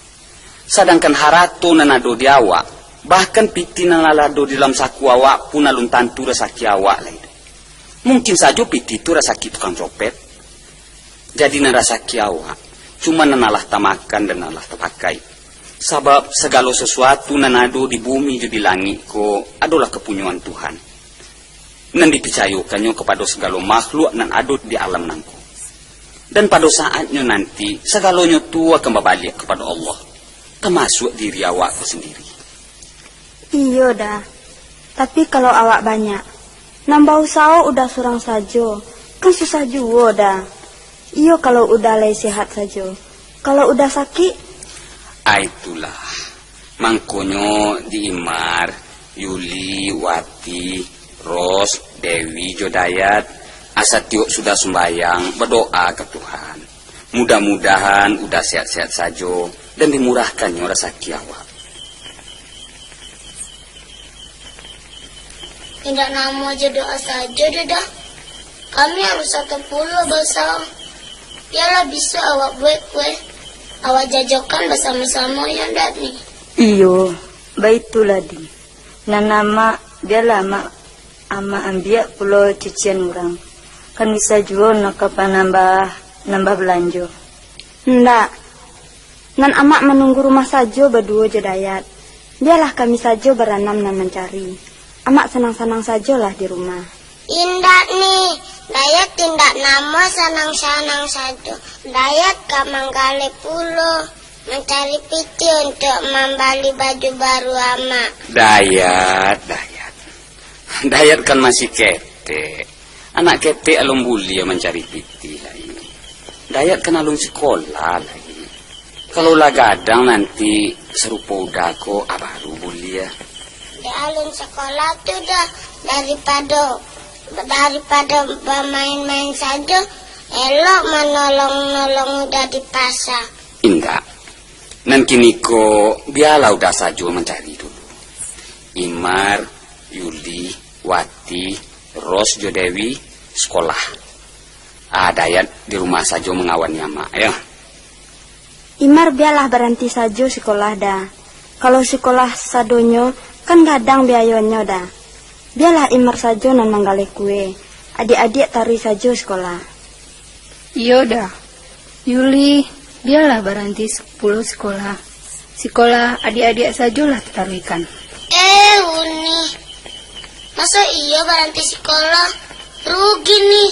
Sadangkan harato nan ado di awak, bahkan pitih nan lah ado di dalam saku awak pun alun tantu rasaki awak lai doh. Mungkin sajo pitih tu rasaki tukang copet. Jadi nan rasaki awak, cuma nan alah tamakan dan alah tapakai. Sabab sagalo sasuatu nan ado di bumi jo di langik ko adolah kapunyoan Tuhan, nan dipicayokannyo kapado sagalo makhluk nan ado di alam nangko. Dan pado saatnyo nanti, sagalonyo tu akan babaliak kapado Allah, tamasuak diri awak ko sandiri. Iyo, Da. Tapi kalau awak banyak, nan bausaho uda surang sajo, kan susah juo, Da. Iyo, kalau uda lai sehat sajo. Kalau uda sakik? Ah, itulah. Mangkonyo di Imar, Yuli, Wati, Ros, Dewi, jo Dayat, asa tiok sudah sumbayang, badoa ka Tuhan. Mudah-mudahan uda sehat-sehat sajo, dan dimurahkannyo rasaki awak. Indak namuah jo doa sajo doh, Da. Kami harus satu pulo bausaho. Bialah bisa awak buek kue, awak jajakan basamo-samo, yo ndak, Ni? Iyo, baitulah, Din. Nan amak, bialah amak, amak ambiak pulo cucian urang. Kan bisa juo nak ka panambah, nambah balanjo. Ndak. Nan amak manunggu rumah sajo baduo jo Dayat. Bialah kami sajo baranam nan mancari. Amak sanang-sanang sajolah di rumah. Indak, Ni. Dayat indak namuah sanang-sanang sajo. Dayat ka manggaleh pulo, mancari pitih untuak mambali baju baru amak. Dayat, Dayat. Dayat kan masih ketek. Anak ketek alun buliah mancari pitih lai. Dayat kan alun sikolah lai. Kalau lah gadang nanti sarupo uda ko, ah, baru buliah. Dek alun sikolah tu doh, daripado Daripado bamain-main sajo, elok manolong-nolong Uda di pasa. Indak. Nan kiniko, bialah Uda sajo mancari dulu. Imar, Yuli, Wati, Ros jo Dewi, sekolah. Ah, Dayat di rumah sajo mangawani amak, yo. Imar bialah baranti sajo sikolah, Da. Kalau sikolah sadonyo, kan gadang biayonyo, Da. Bialah Imar sajo nan manggaleh kue, adiak-adiak taruih sajo sikolah. Iyo, Da. Yuli, bialah baranti pulo sikolah. Sikolah, adiak-adiak sajolah tataruihkan. Eh, Uni, maso iyo baranti sikolah? Rugi nih.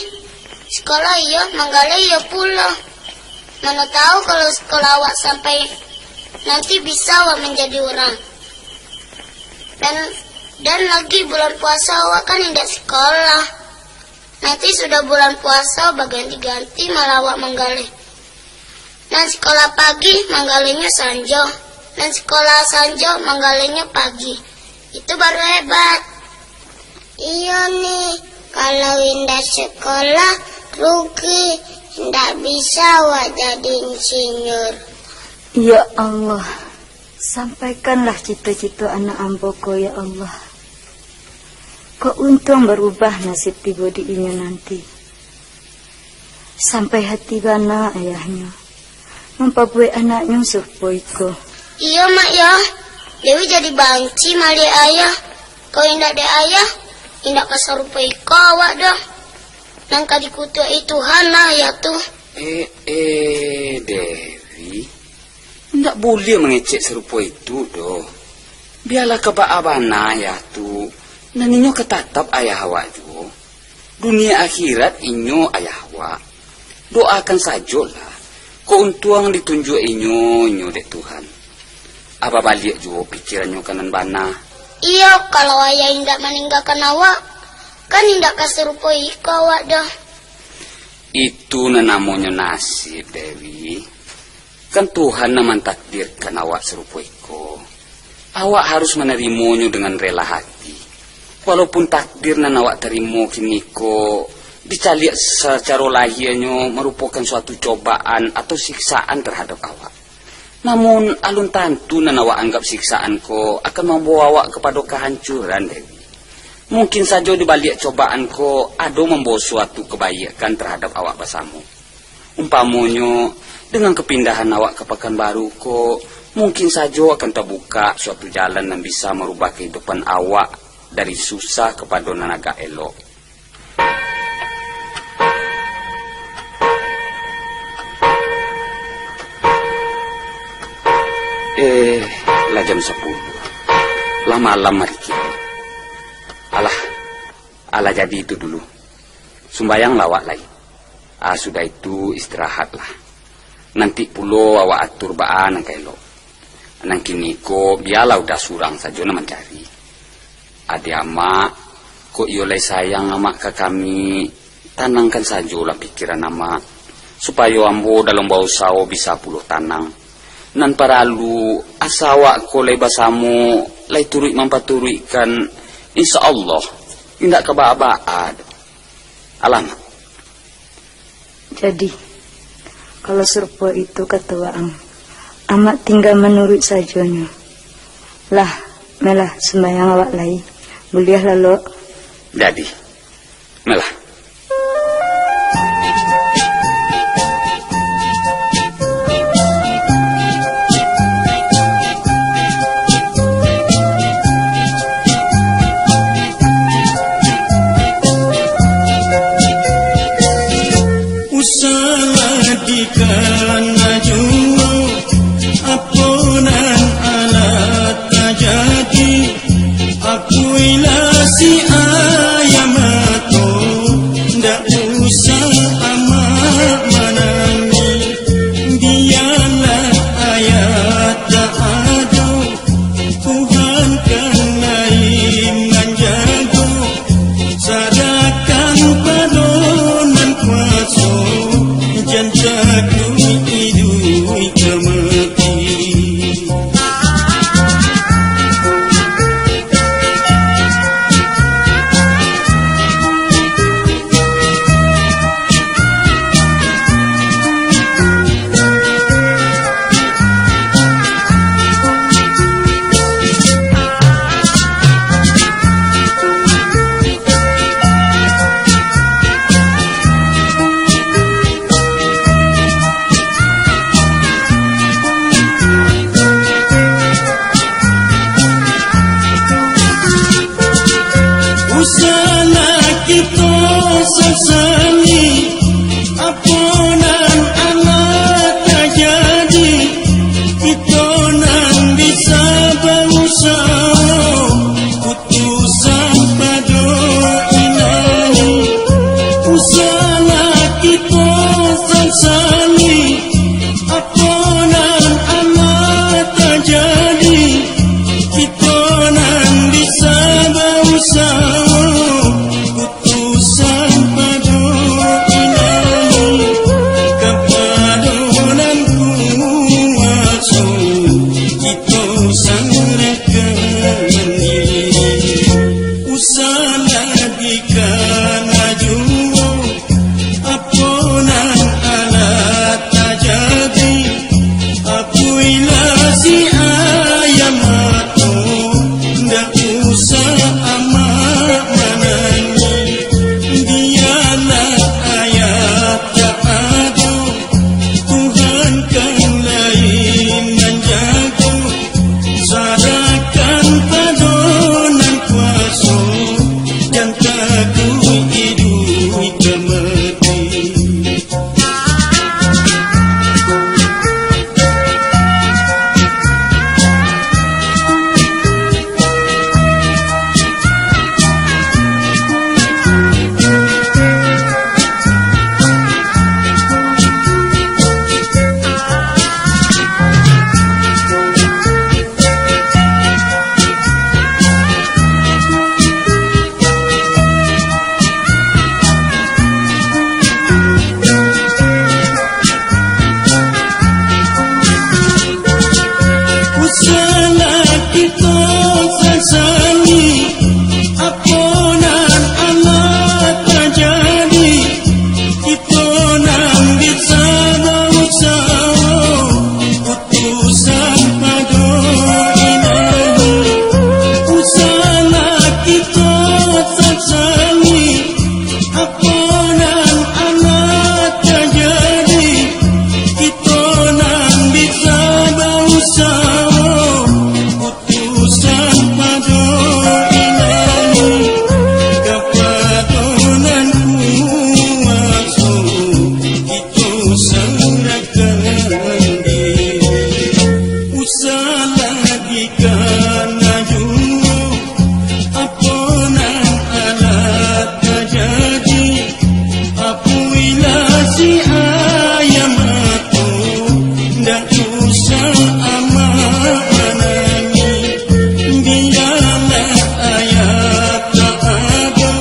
Sikolah iyo, manggaleh iyo pulo. Mano tahu kalau sikolah awak sampai nanti bisa awak manjadi urang. Dan, dan lagi bulan puaso awak kan indak sikolah. Nanti sudah bulan puaso baganti-ganti malah awak manggaleh. Nan sikolah pagi manggalehnyo sanjo, nan sikolah sanjo manggalehnyo pagi. Itu baru hebat. Iyo nih, kalau indak sikolah, rugi, indak bisa awak jadi insinyur. Ya Allah, sampaikanlah cito-cito anak ambo ko, ya Allah. Kok untuang barubah nasib tibo di inyo nanti. Sampai hati bana ayahnyo mampabuwek anaknyo sarupo iko. Iyo, Mak, yo. Dewi jadi banci maliek ayah. Kalau indak dek ayah, indak ka sarupo iko awak doh. Nan ka dikutuak-i Tuhan lah ayah tu. Eh, eh, Dewi. Indak buliah mangecek sarupo itu doh. Bialah ka baa bana ayah tu, nan inyo ka tatap ayah awak juo. Dunia akhirat inyo ayah awak. Doakan sajolah, kok untuang ditunjuak inyo, inyo dek Tuhan. Abah baliak juo pikirannyo ka nan bana. Iyo, kalau ayah indak maninggakan awak, kan indak ka sarupo iko awak doh. Itu nan namonyo nasib, Dewi. Kan Tuhan nan mantakdirkan awak sarupo iko. Awak harus manarimonyo dengan rela hati. Walaupun takdir nan awak tarimo kiniko dicaliak sacaro lahianyo marupokan suatu cobaan atau siksaan tarhadap awak. Namun, alun tantu nan awak anggap siksaan ko akan mambawa awak kapado kahancuran, Dewi. Mungkin sajo di baliak cobaan ko ado mambawa suatu kabaikan tarhadap awak basamo. Umpamonyo, dengan kapindahan awak ka Pakanbaru ko, mungkin sajo akan tabukak suatu jalan nan bisa marubah kahidupan awak dari susah kapado nan agak elok. Eh, lah jam sapuluah. Lah malam ari kini. Alah, alah jadi itu dulu. Sumbayanglah awak lai. Ah, sudah itu istirahatlah. Nanti pulo awak atur baa nan ka elok. Nan kiniko bialah Uda surang sajo nan mancari. Adiak amak, kok iyo lai sayang amak ka kami, tanangkan sajolah pikiran amak, supayo ambo dalam bausaho bisa pulo tanang. Nan paralu, asa awak ko lai basamo, lai turuik mampaturuikkan, insya Allah, indak ka baa-baa doh. Alah, Mak. Jadi, kalau sarupo itu kato waang, amak tingga manuruik sajonyo. Lah, malah sumbayang awak lai. Buliah lalok. Jadi, malah. Usahlah dikana juo, apo nan alah tajadi. Akuilah si ayah mato, ndak usah amak manangih. Bialah ayah tak ado, Tuhan kan lai manjago. Sarakan pado Nan Kuaso, jan takuik iduik ka mati. Sasali, apo nan alah tajadi, kito nan bisa bausaho, putusan pado Ilahi. Usahlah kito sasali, apo nan alah tajadi, kito nan bisa bausaho, putusan pado Ilahi, kapado nan kuwaso, kito sarahkan diri. Usahlah dikana juo, apo nan alah tajadi, apuihlah si ayah mato, ndak usah amak manangih. Bialah ayah tak ado, Tuhan kan lai manjago. Sarahkan pado nan kuwaso, jan takuik iduik ka mati. Usahlah kito sasali, apo nan alah tajadi, kito nan bisa bausaho, putusan pado Ilahi. Usahlah kito sasali, apo nan alah tajadi, kito nan bisa bausaho, putusan pado Ilahi, kapado nan kuwaso, kito sarahkan diri. Usahlah dikana juo, apo nan alah tajadi, apuihlah si ayah mato, ndak usah amak manangih. Bialah ayah tak ado,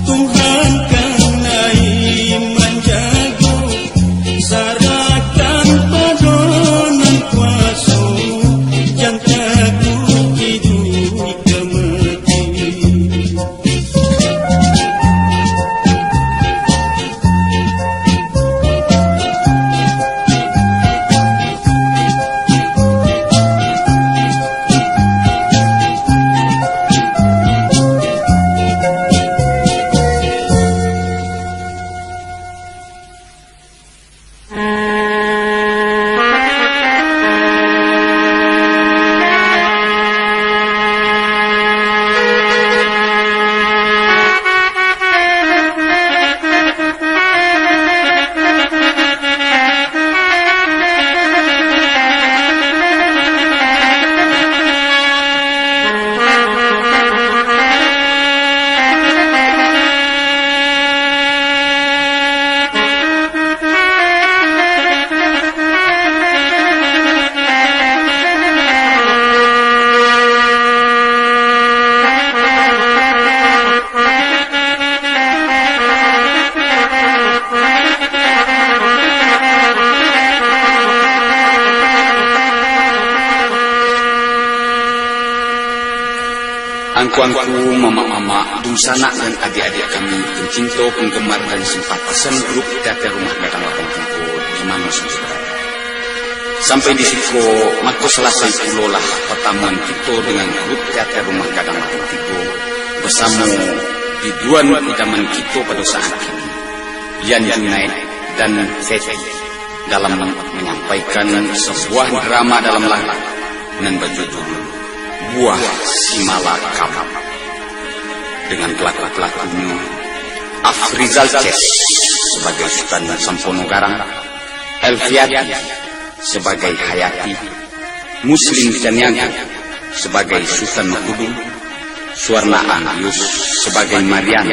Tuhan kan lai manjago. Sarahkan pado nan kuwaso, jan takuik iduik ka mati. Angku-angku, mamak-mamak, dunsanak dan adiak-adiak kami, pencinto, penggemar, dan simpatisan grup teater Rumah Gadang Lapan Tigo di mano sajo barado. Sampai di siko, mako salasai pulolah patamuan kito dengan grup teater Rumah Gadang Lapan Tigo basamo biduan idaman kito pado saat kini, Yan Junaid dan Feti, dalam manyampaikan sabuah drama dalam lagu nan bajudul Buah Simalakam, dengan pelaku-pelakunyo Afrizal Ces sabagai Sutan Sampono Garang, Elviati sabagai Hayati, Muslim Caniago sabagai Sutan Makudung, Suwarna Angius sabagai Marian,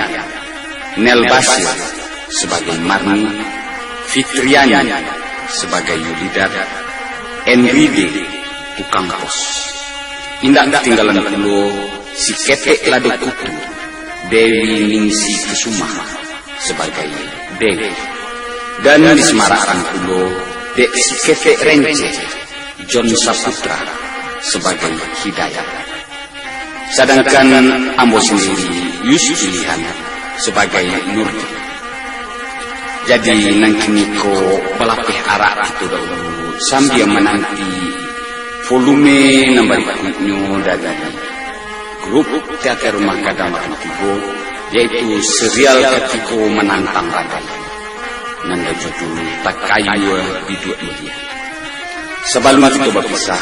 Nel Basir sabagai Marni, Fitriani sabagai Yulidar, Enride tukang pos. Indak katinggalan pulo si Ketek Lado Kutu, Dewi Ningsi Kusuma sabagai Dewi. Dan disamarakkan pulo dek si Ketek Renceh, John Saputra sabagai Hidayat. Sadangkan ambo sandiri, Yus Pilihan, sabagai Nurdin. Jadi, nan kiniko balapeh arak kito dahulu, sambia mananti volume nan barikuiknyo dari grup Teater Rumah Gadang Batang Tigo, yaitu serial katigo Manantang Badai, nan bajudul Takayua Biduak Mulia. Sabalum kito bapisah,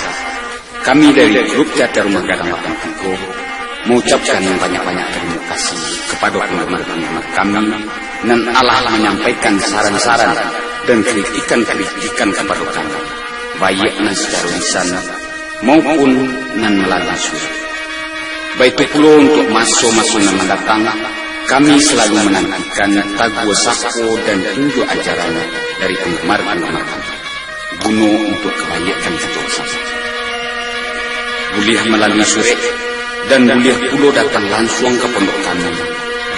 kami dari grup Teater Rumah Gadang Batang Tigo maucapkan banyak-banyak tarimo kasih kapado panggamar-panggamar kami nan alah manyampaikan saran-saran dan kritikan-kritikan kapado kami, baiak nan sacaro lisan maupun nan malalui surat. Baitu pulo untuak maso-maso nan mandatang, kami salalu manantikan taguah sapo dan tunjuak ajaran dari panggamar-panggamar kami, guno untuak kabaiakkan kito basamo. Buliah malalui surek, dan buliah pulo datang lansuang ka pondok kami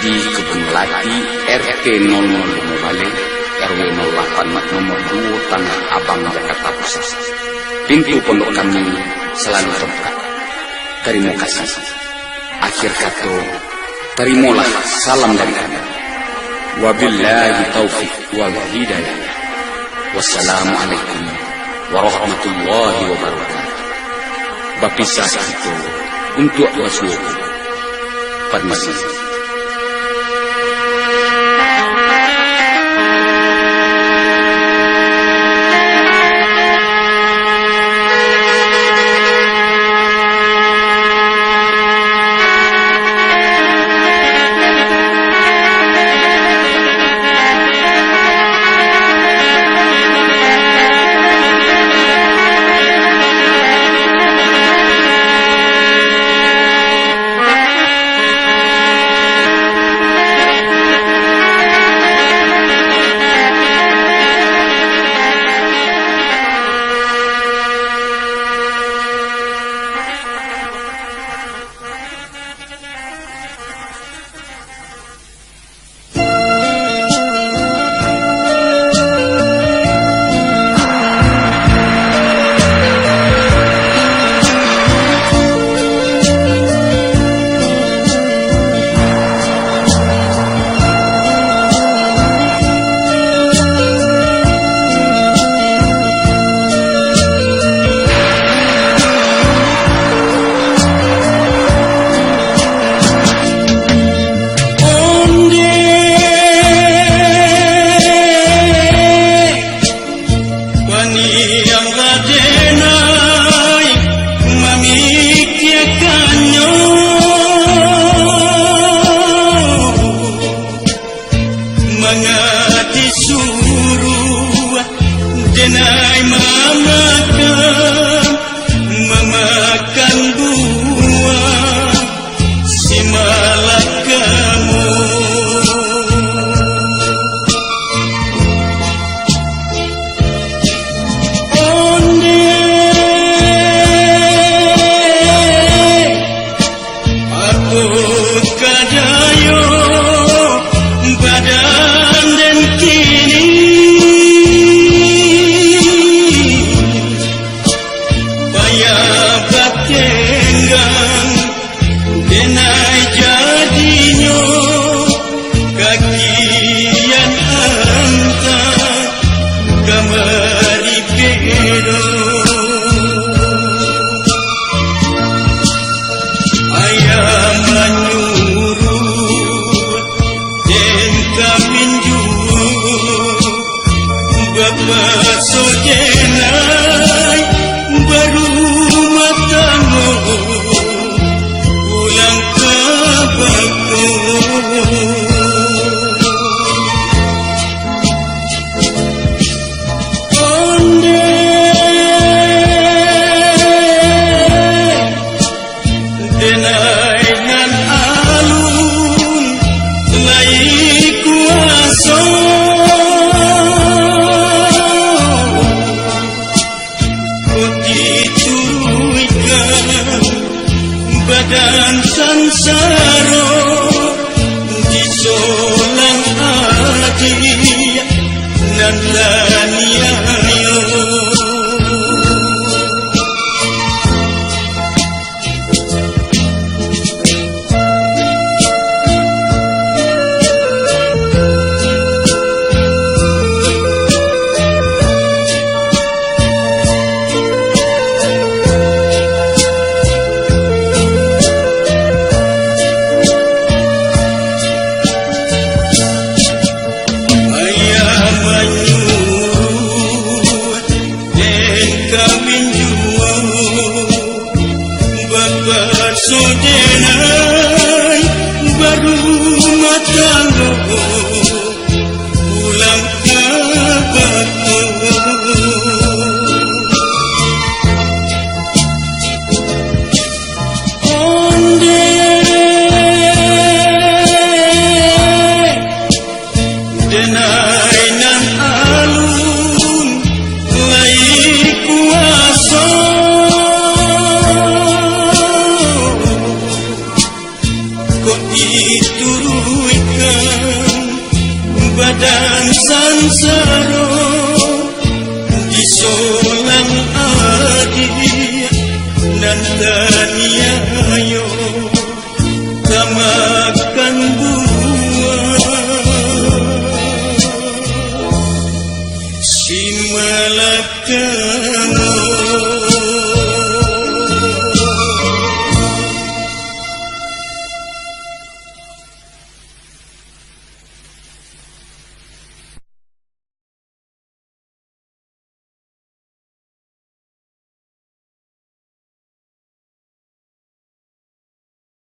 di Kebun Melati, R T nol nol limo Baleh, R W nol lapan, nomor duo, Tanah Abang, Jakarta Pusat. Pintu pondok kami salalu tabukak. Tarimo kasih. Akhir kato, tarimolah salam dari kami. Wabillahi taufiq wal hidayah. Wassalamualaikum warahmatullahi wabarakatuh. Bapisah kito untuak basuo. Parmisi. Ondeh, paniang badenai mamikiakannyo, mangati suruah denai mamakan, mamakan buah si malakamo. Ondeh, apo kadayo badan den kini? Payah batenggang, denai jadinyo kakian anta kamari bedo. Ayah manyuruah den kawin juo, bapaso denai barumah tanggo, pulang ka bako. Niat